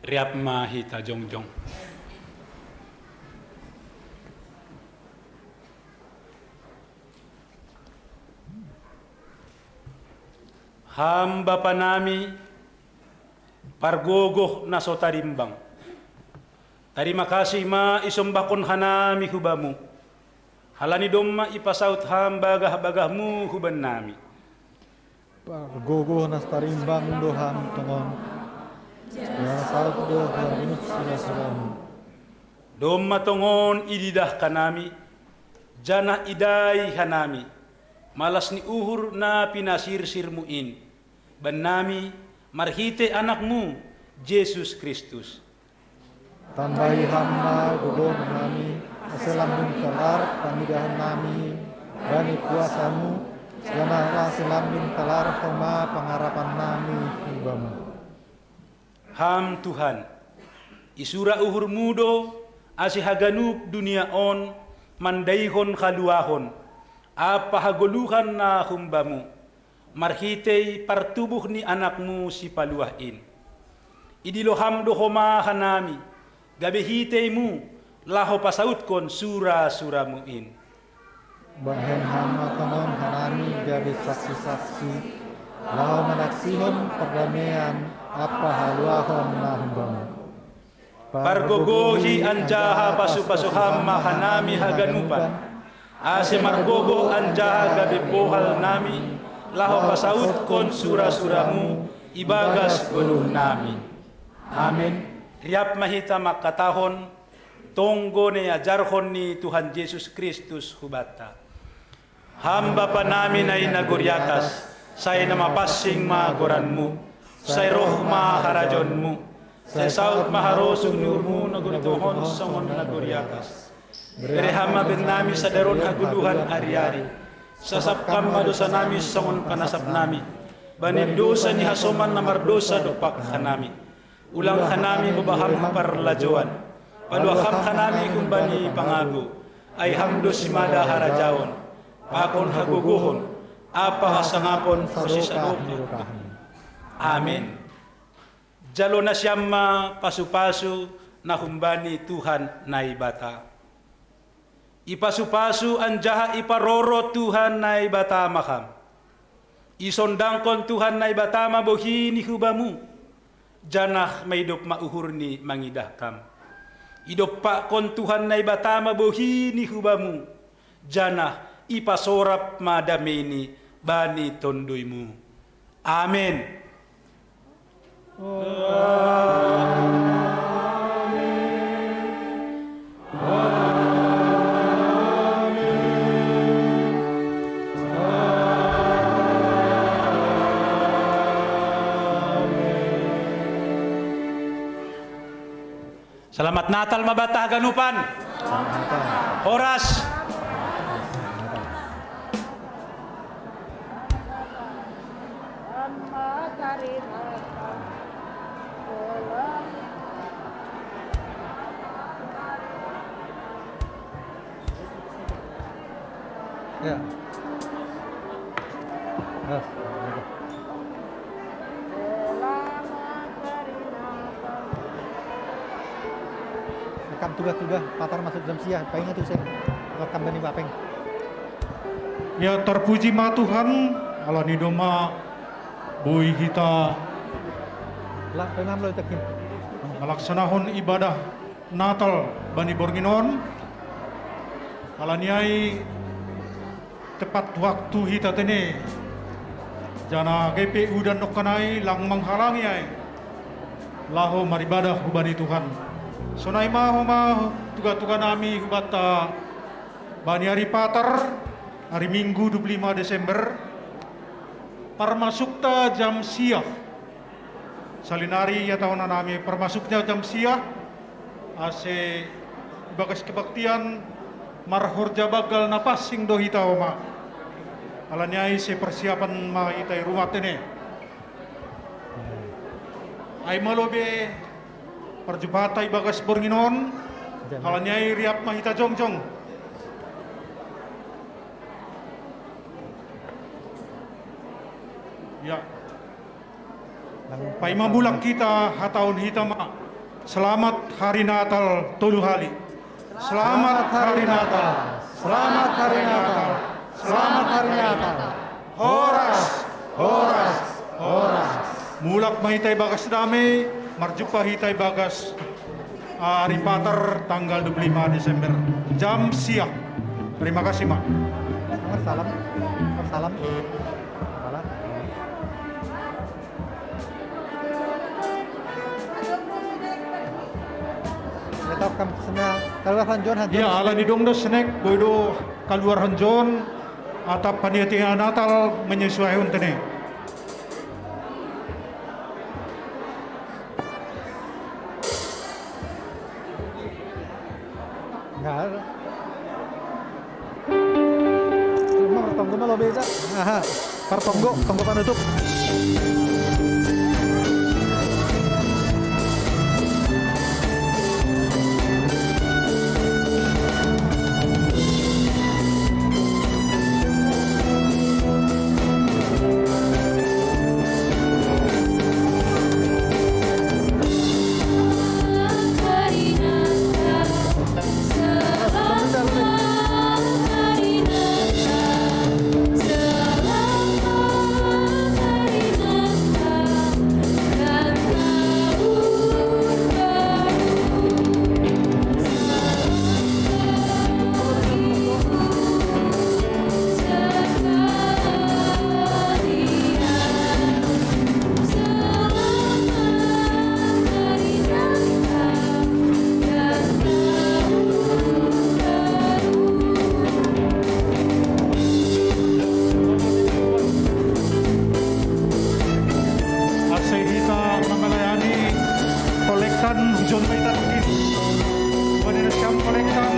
Riap ma hita jongjong. Ham Bapa nami, pargogoh na so tarimbang. Tarima kasih ma isombahkon hanami hu Bamu. Halani domma ipasaut Ham bagah-bagahMu hu bannami. Pargogoh na so tarimbang do Ham tongon. Janah saut do haganup sura-suraMu. Domma tongon ididah hanami, janah idai hanami malas ni uhur na pinasirsirMu in bannami marhitei AnakMu, Jesus Kristus. Tambahi Ham ma gogoh nami, ase lambin talar pangidahan nami bani kuasa-Mu, janah ase lambin talar homa pangarapan nami hu Bamu. Ham Tuhan, isura uhur-Mu do, ase haganup dunia on mandaihon haluahon ampa hagoluhan na humbaMu, marhitei partubuh ni AnakMu Sipaluah in. Idilo Ham do homa hanami, gabe hitei-Mu, laho pasautkon sura-sura-Mu in. Bahen Ham ma tongon hanami gabe saksi-saksi, laho manaksihon pardameian ampa haluahon na humbaMu. Pargogohi anjaha pasu-pasu Ham ma hanami haganupan, ase margogoh anjaha gabe bohal nami, laho pasautkon sura-sura-Mu ibagas goluh nami. Amen. Riap ma hita mangkatahon tonggo na iajarhon ni Tuhan Jesus Kristus hubanta. Ham Bapa nami na i nagori atas, sai na mapansing ma goran-Mu, sai roh ma harajaon-Mu, sai saut ma harosuh ni uhur-Mu nagori tonga on songon nagori atas. Bere Ham ma bennami sadari on hagoluhan ari-ari. Sasap Ham ma dousa nami songon panasap nami bani dousa ni hasoman na mardousa dompak hanami. Ulang hanami boba Ham hu parlajouan. Paluah Ham hanami humbani pangago. Ai Ham do simada harajaon, pakon hagogohon, ampa hasangapon, sadokah ni dokahmi. Amen. Jalo nasiam ma pasu-pasu na humbani Tuhan Naibata. Ipasu-pasu anjaha iparoro Tuhan Naibata ma ham. Isondangkon Tuhan Naibata ma bohini hu bamu, janah maidop ma uhurni mangidah kam. Idompakkon Tuhan Naibata ma bohini hu bamu, janah ipasorap ma dameini bani tonduimu. Amen. Selamat Natal ma banta haganupan. Horas. Ya. Rekam tugas-tugas, patar masuk jam sia, paingat tu seng. Rekam bani bapeng. Ya, terpuji ma Tuhan, alani domma boi hita. Lah, pengam lo itekin. Malaksanahon ibadah Natal bani borngin on. Alani ai tepat waktu hita tene. Janah age pe udan nongkan ai lang manghalangi ai laho maribadah hubani Tuhan. Sonai ma homa tuga-tuga nami hubanta bani ari Patar, ari Minggu dua puluh lima Desember, parmasukta jam sia. Salinari ia tahu nanami parmasuknya jam sia, ase ibagas kebaktian marhorja banggal na pansing do hita homa. Alani ai sai persiapan ma hita i rumah tene. Ai malo be parjumpanta ibagas borngin on, alani ai riap ma hita jongjong. Ya. Paima mulak hita, hatahon hita ma. Selamat Hari Natal tolu hali. Selamat Hari Natal. Selamat Hari Natal. Selamat Hari Natal. Horas, horas, horas. Mulak ma hita ibagas dame, marjumpa hita ibagas, ah, Ari Patar tanggal dua puluh lima Desember jam sia. Terima kasih, Mak. Salam. Salam. Salam. Ia, ala ni dong do snack, boi do kaluar hon jon, atap panitia Natal menyesuaihon tene. Nggak ada. Cuma tonggo mah lo beda. Aha. Par tonggo, tonggo panutup. Ase hita mangalayani kolektan, hujon ma hita tukin. Pwede na siyang kolektan.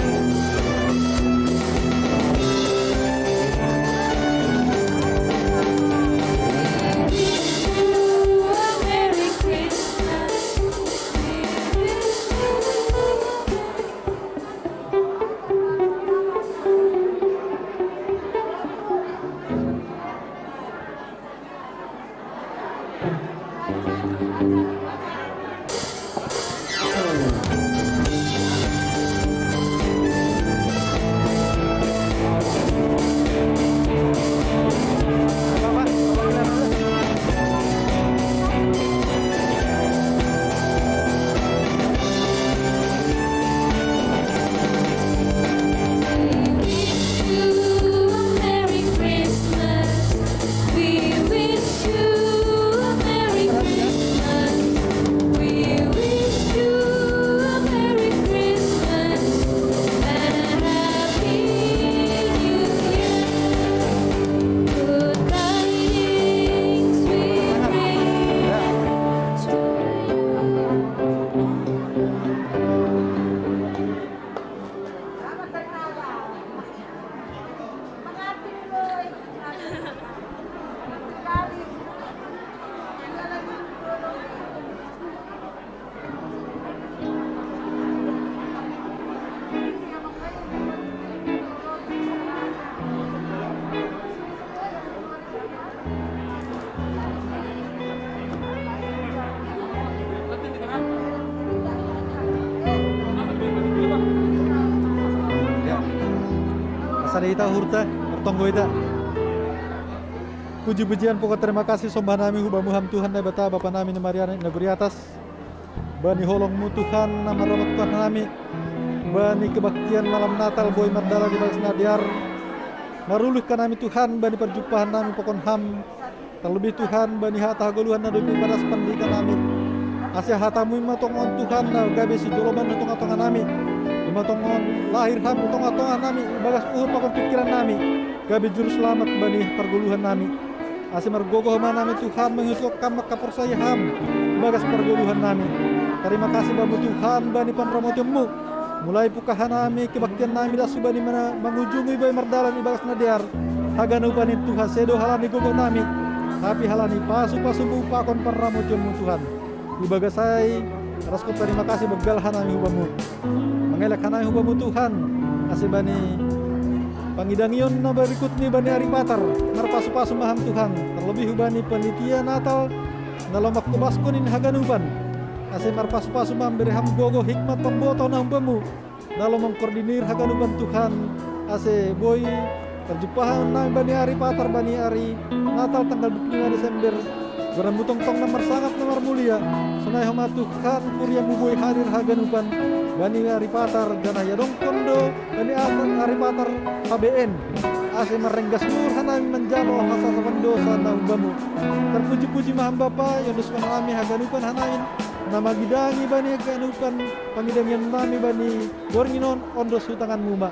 Asada hita hurta, martonggo hita. Puji-pujian pokon tarima kasih sombah nami hu Bamu Ham Tuhan Naibata, Bapa nami na marianan i nagori atas. Bani holong-Mu Tuhan na maramotkon hanami bani kebaktian malam Natal boi mardalan di bagas na dear. Marulih hanami Tuhan bani parjumpahan nami pokon Ham. Tarlobih Tuhan bani hata hagoluhan na dob i padas pandingkan nami. Ase hata-Mu i ma tongon Tuhan na gabe sijoloman hu tonga-tonga nami. I ma tongon lahir Ham hu tonga-tonga nami ibagas uhur pakon pingkiran nami. Gabe juru selamat bani pargoluhan nami. Ase margogoh ma nami Tuhan mangihuthon Ham mangkaporsayai Ham ibagas pargoluhan nami. Tarima kasih Bamu Tuhan bani panramotion-Mu. Mulai pungkahan nami kebaktian nami das hu bani mana mangujungi boi mardalan ibagas na dear. Haganupan in Tuhan sedo halani gogoh nami, tapi halani pasu-pasu-Mu pakon panramotion-Mu Tuhan. Ibagas ai, raskon tarima kasih banggal hanami hu Bamu. Mangelek hanami hu Bamu Tuhan, ase bani pangidangion na barikutni bani ari Patar, marpasu-pasu ma Ham Tuhan, tarlobih hu bani panitia Natal, na lomak hubaskon in haganupan. ase marpasu-pasu ma, mambere hamu gogo, hikmat, pamboto na humbamu, na olo mangkoordinir haganupan Tuhan, ase boi parjumpahan nami bani ari Patar, bani ari Natal tanggal dua puluh lima Desember, goranmu tongtong na marsangap na marmulia. Sonai homa Tuhan, kuriamu boi hadir haganupan bani ari Patar, janah iadongkon do bani ari Patar H B N, ase marrenggas ni uhur hanami manjalo hasasapan dosa na humbamu. Tarpuji-puji ma Ham Bapa, iondoskon hanami haganupan hanami na mangidangi bani haganupan pangidangion nami bani borngin on, ondos hu tanganmu ma.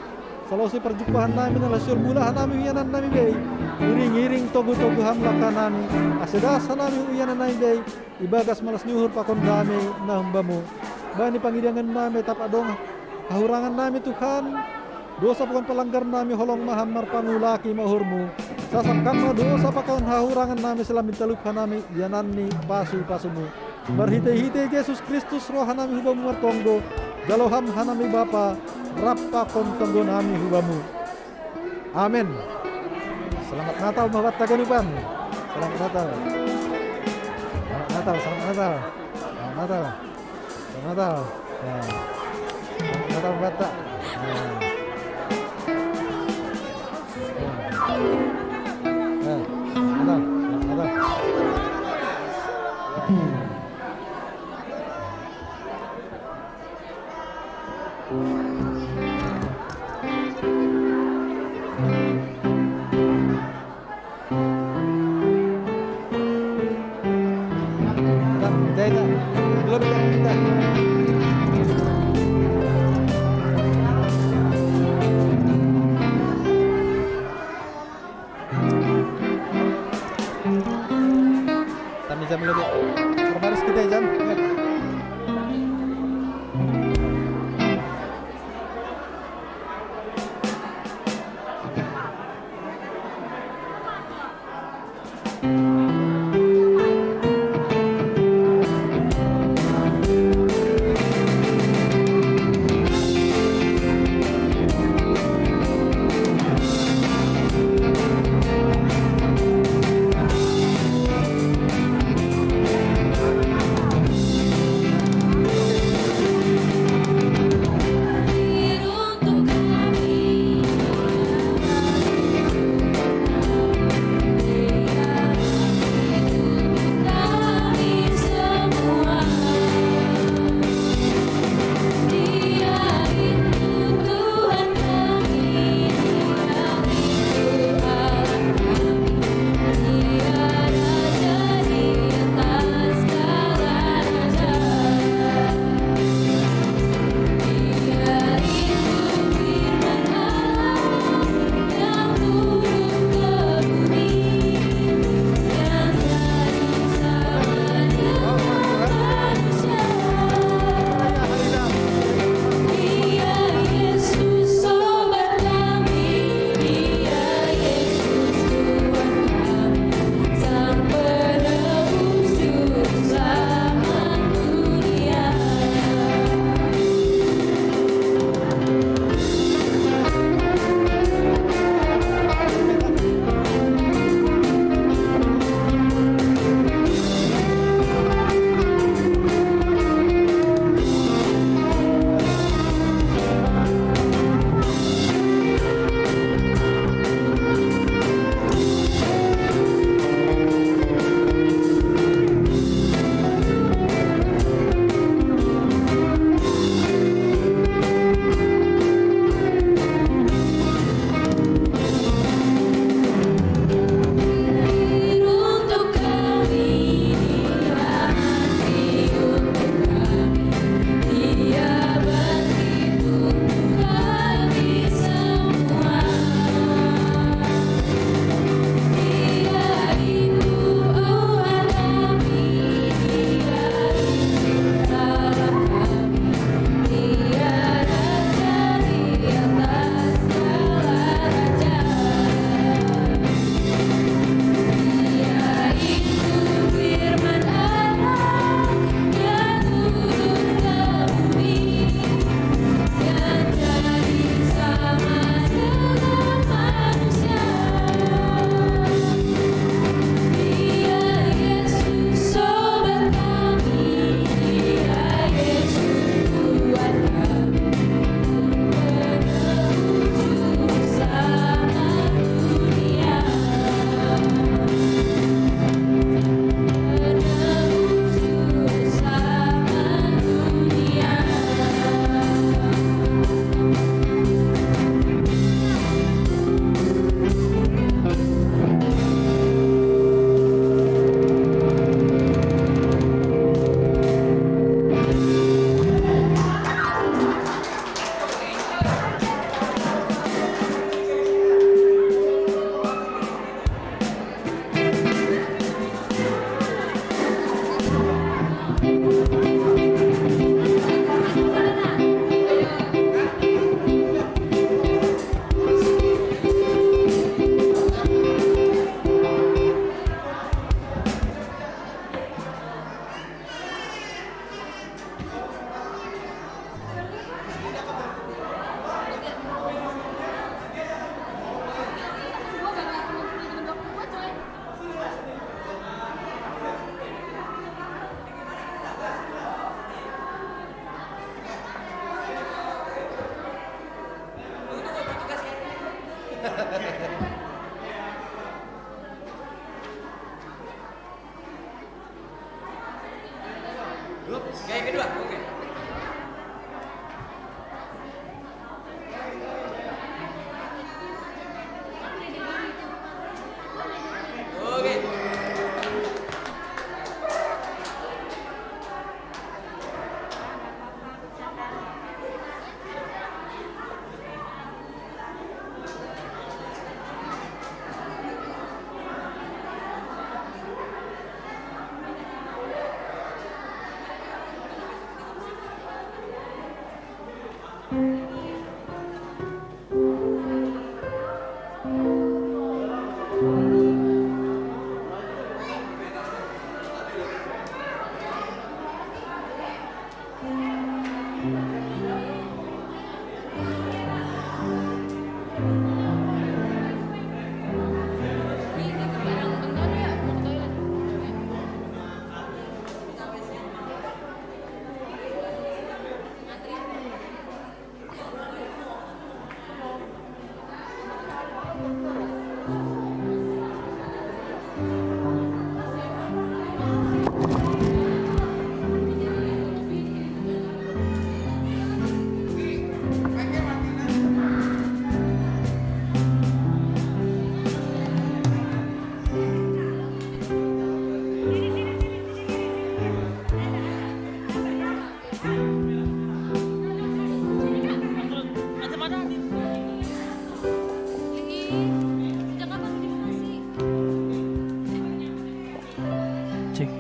Salose parjumpahan nami na las ni uhur, mula hanami hu ianan nami bei, iring-iring togu-togu Ham langkah nami, ase das hanami hu ianan nami bei ibagas malas ni uhur pakon dame na humbamu. Bani pangidangion nami, tap adong hahurangan nami Tuhan, dosa pakon palanggar nami, holong ma Ham marpangulaki ma uhurmu. Sasap Kam ma dosa pakon hahurangan nami, ase lam mintalup hanami ianan ni pasu-pasumu. Marhitei-hitei Jesus Kristus roha nami hu Bamu martonggo, jalo Ham hanami Bapa, rap pakon tonggo nami hu Bamu. Amen. Selamat Natal ma banta haganupan. Selamat Natal. Selamat Natal, selamat Natal. Selamat Natal. Selamat Natal. Ya. Selamat Natal ma banta. Ya. Ya. Ya. Selamat Natal. Selamat Natal.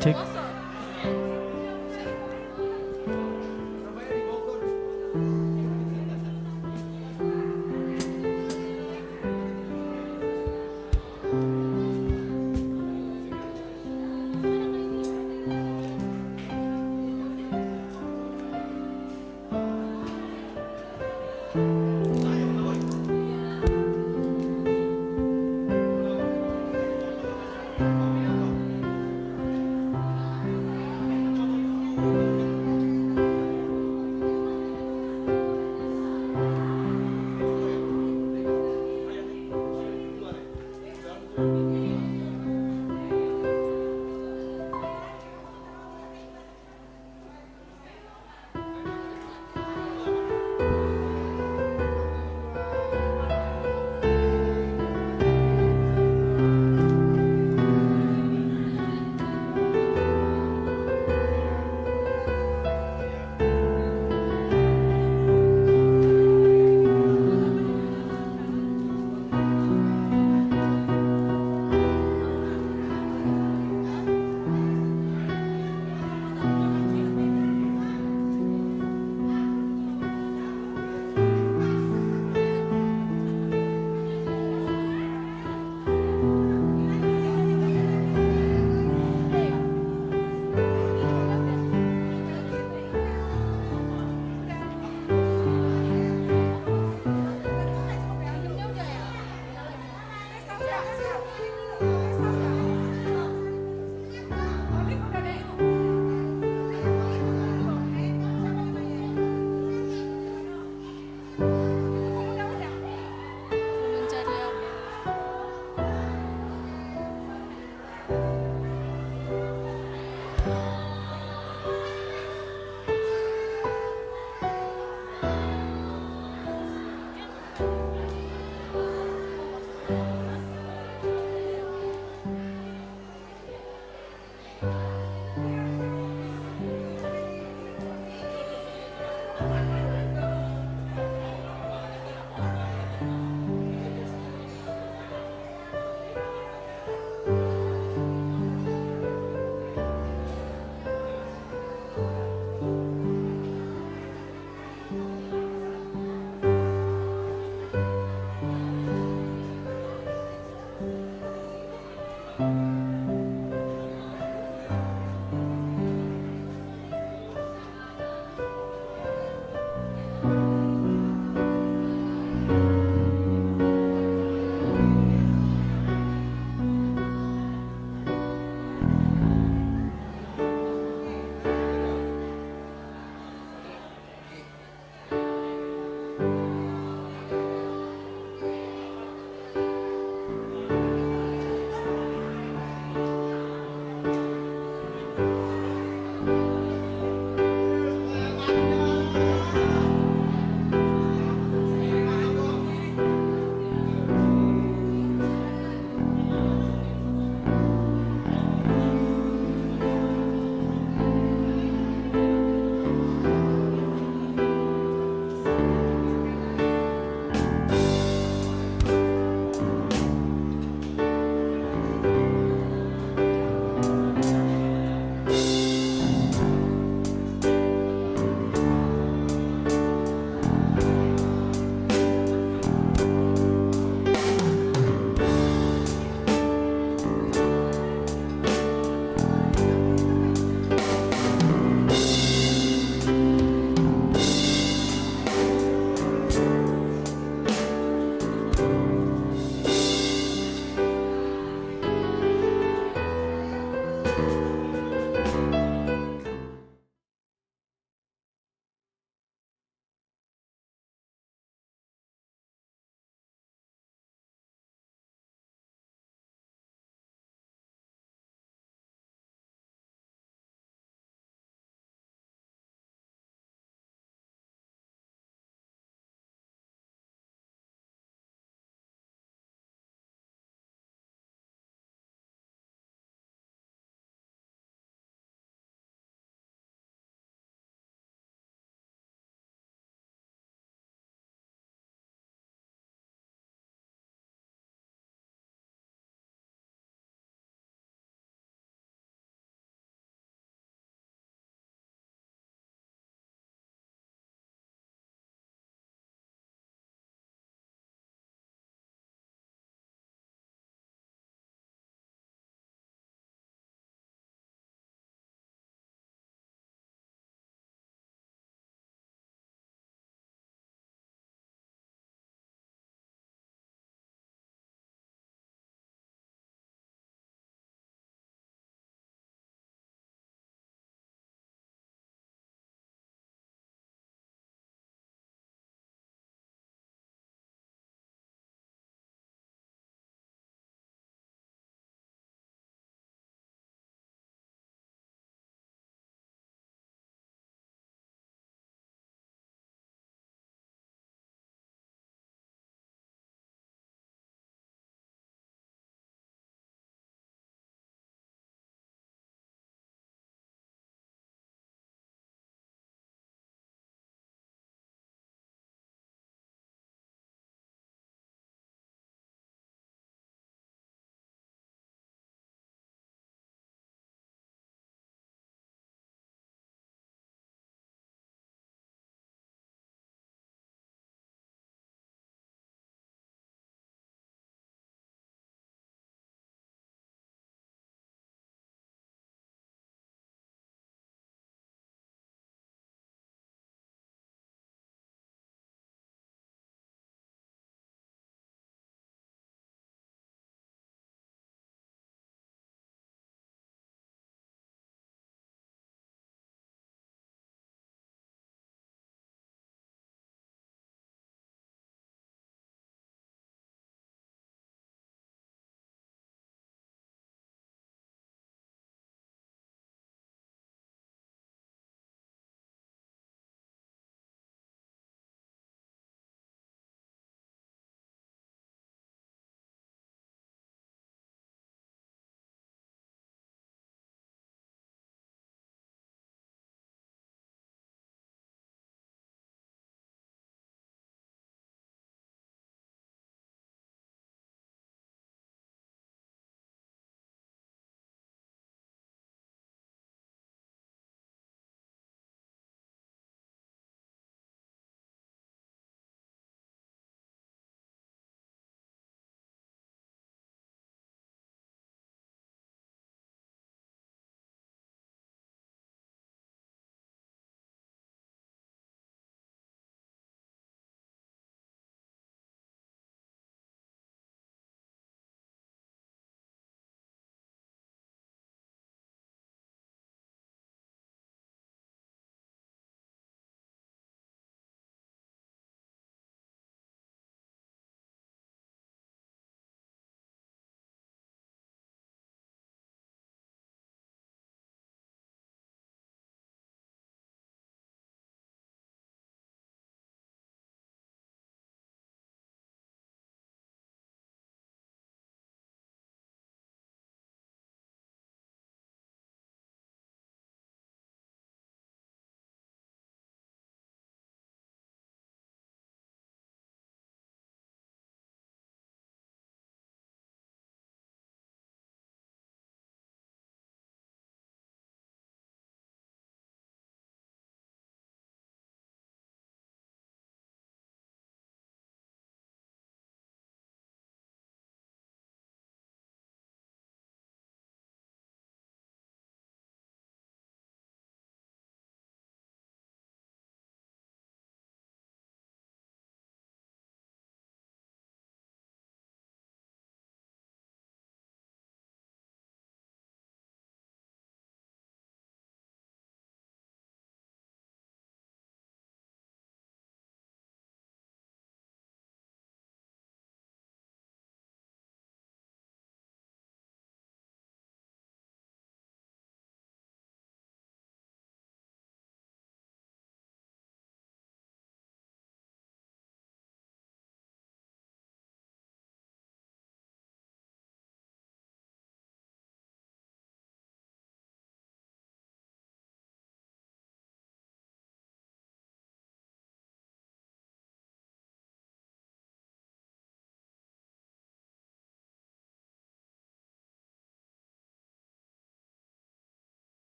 Take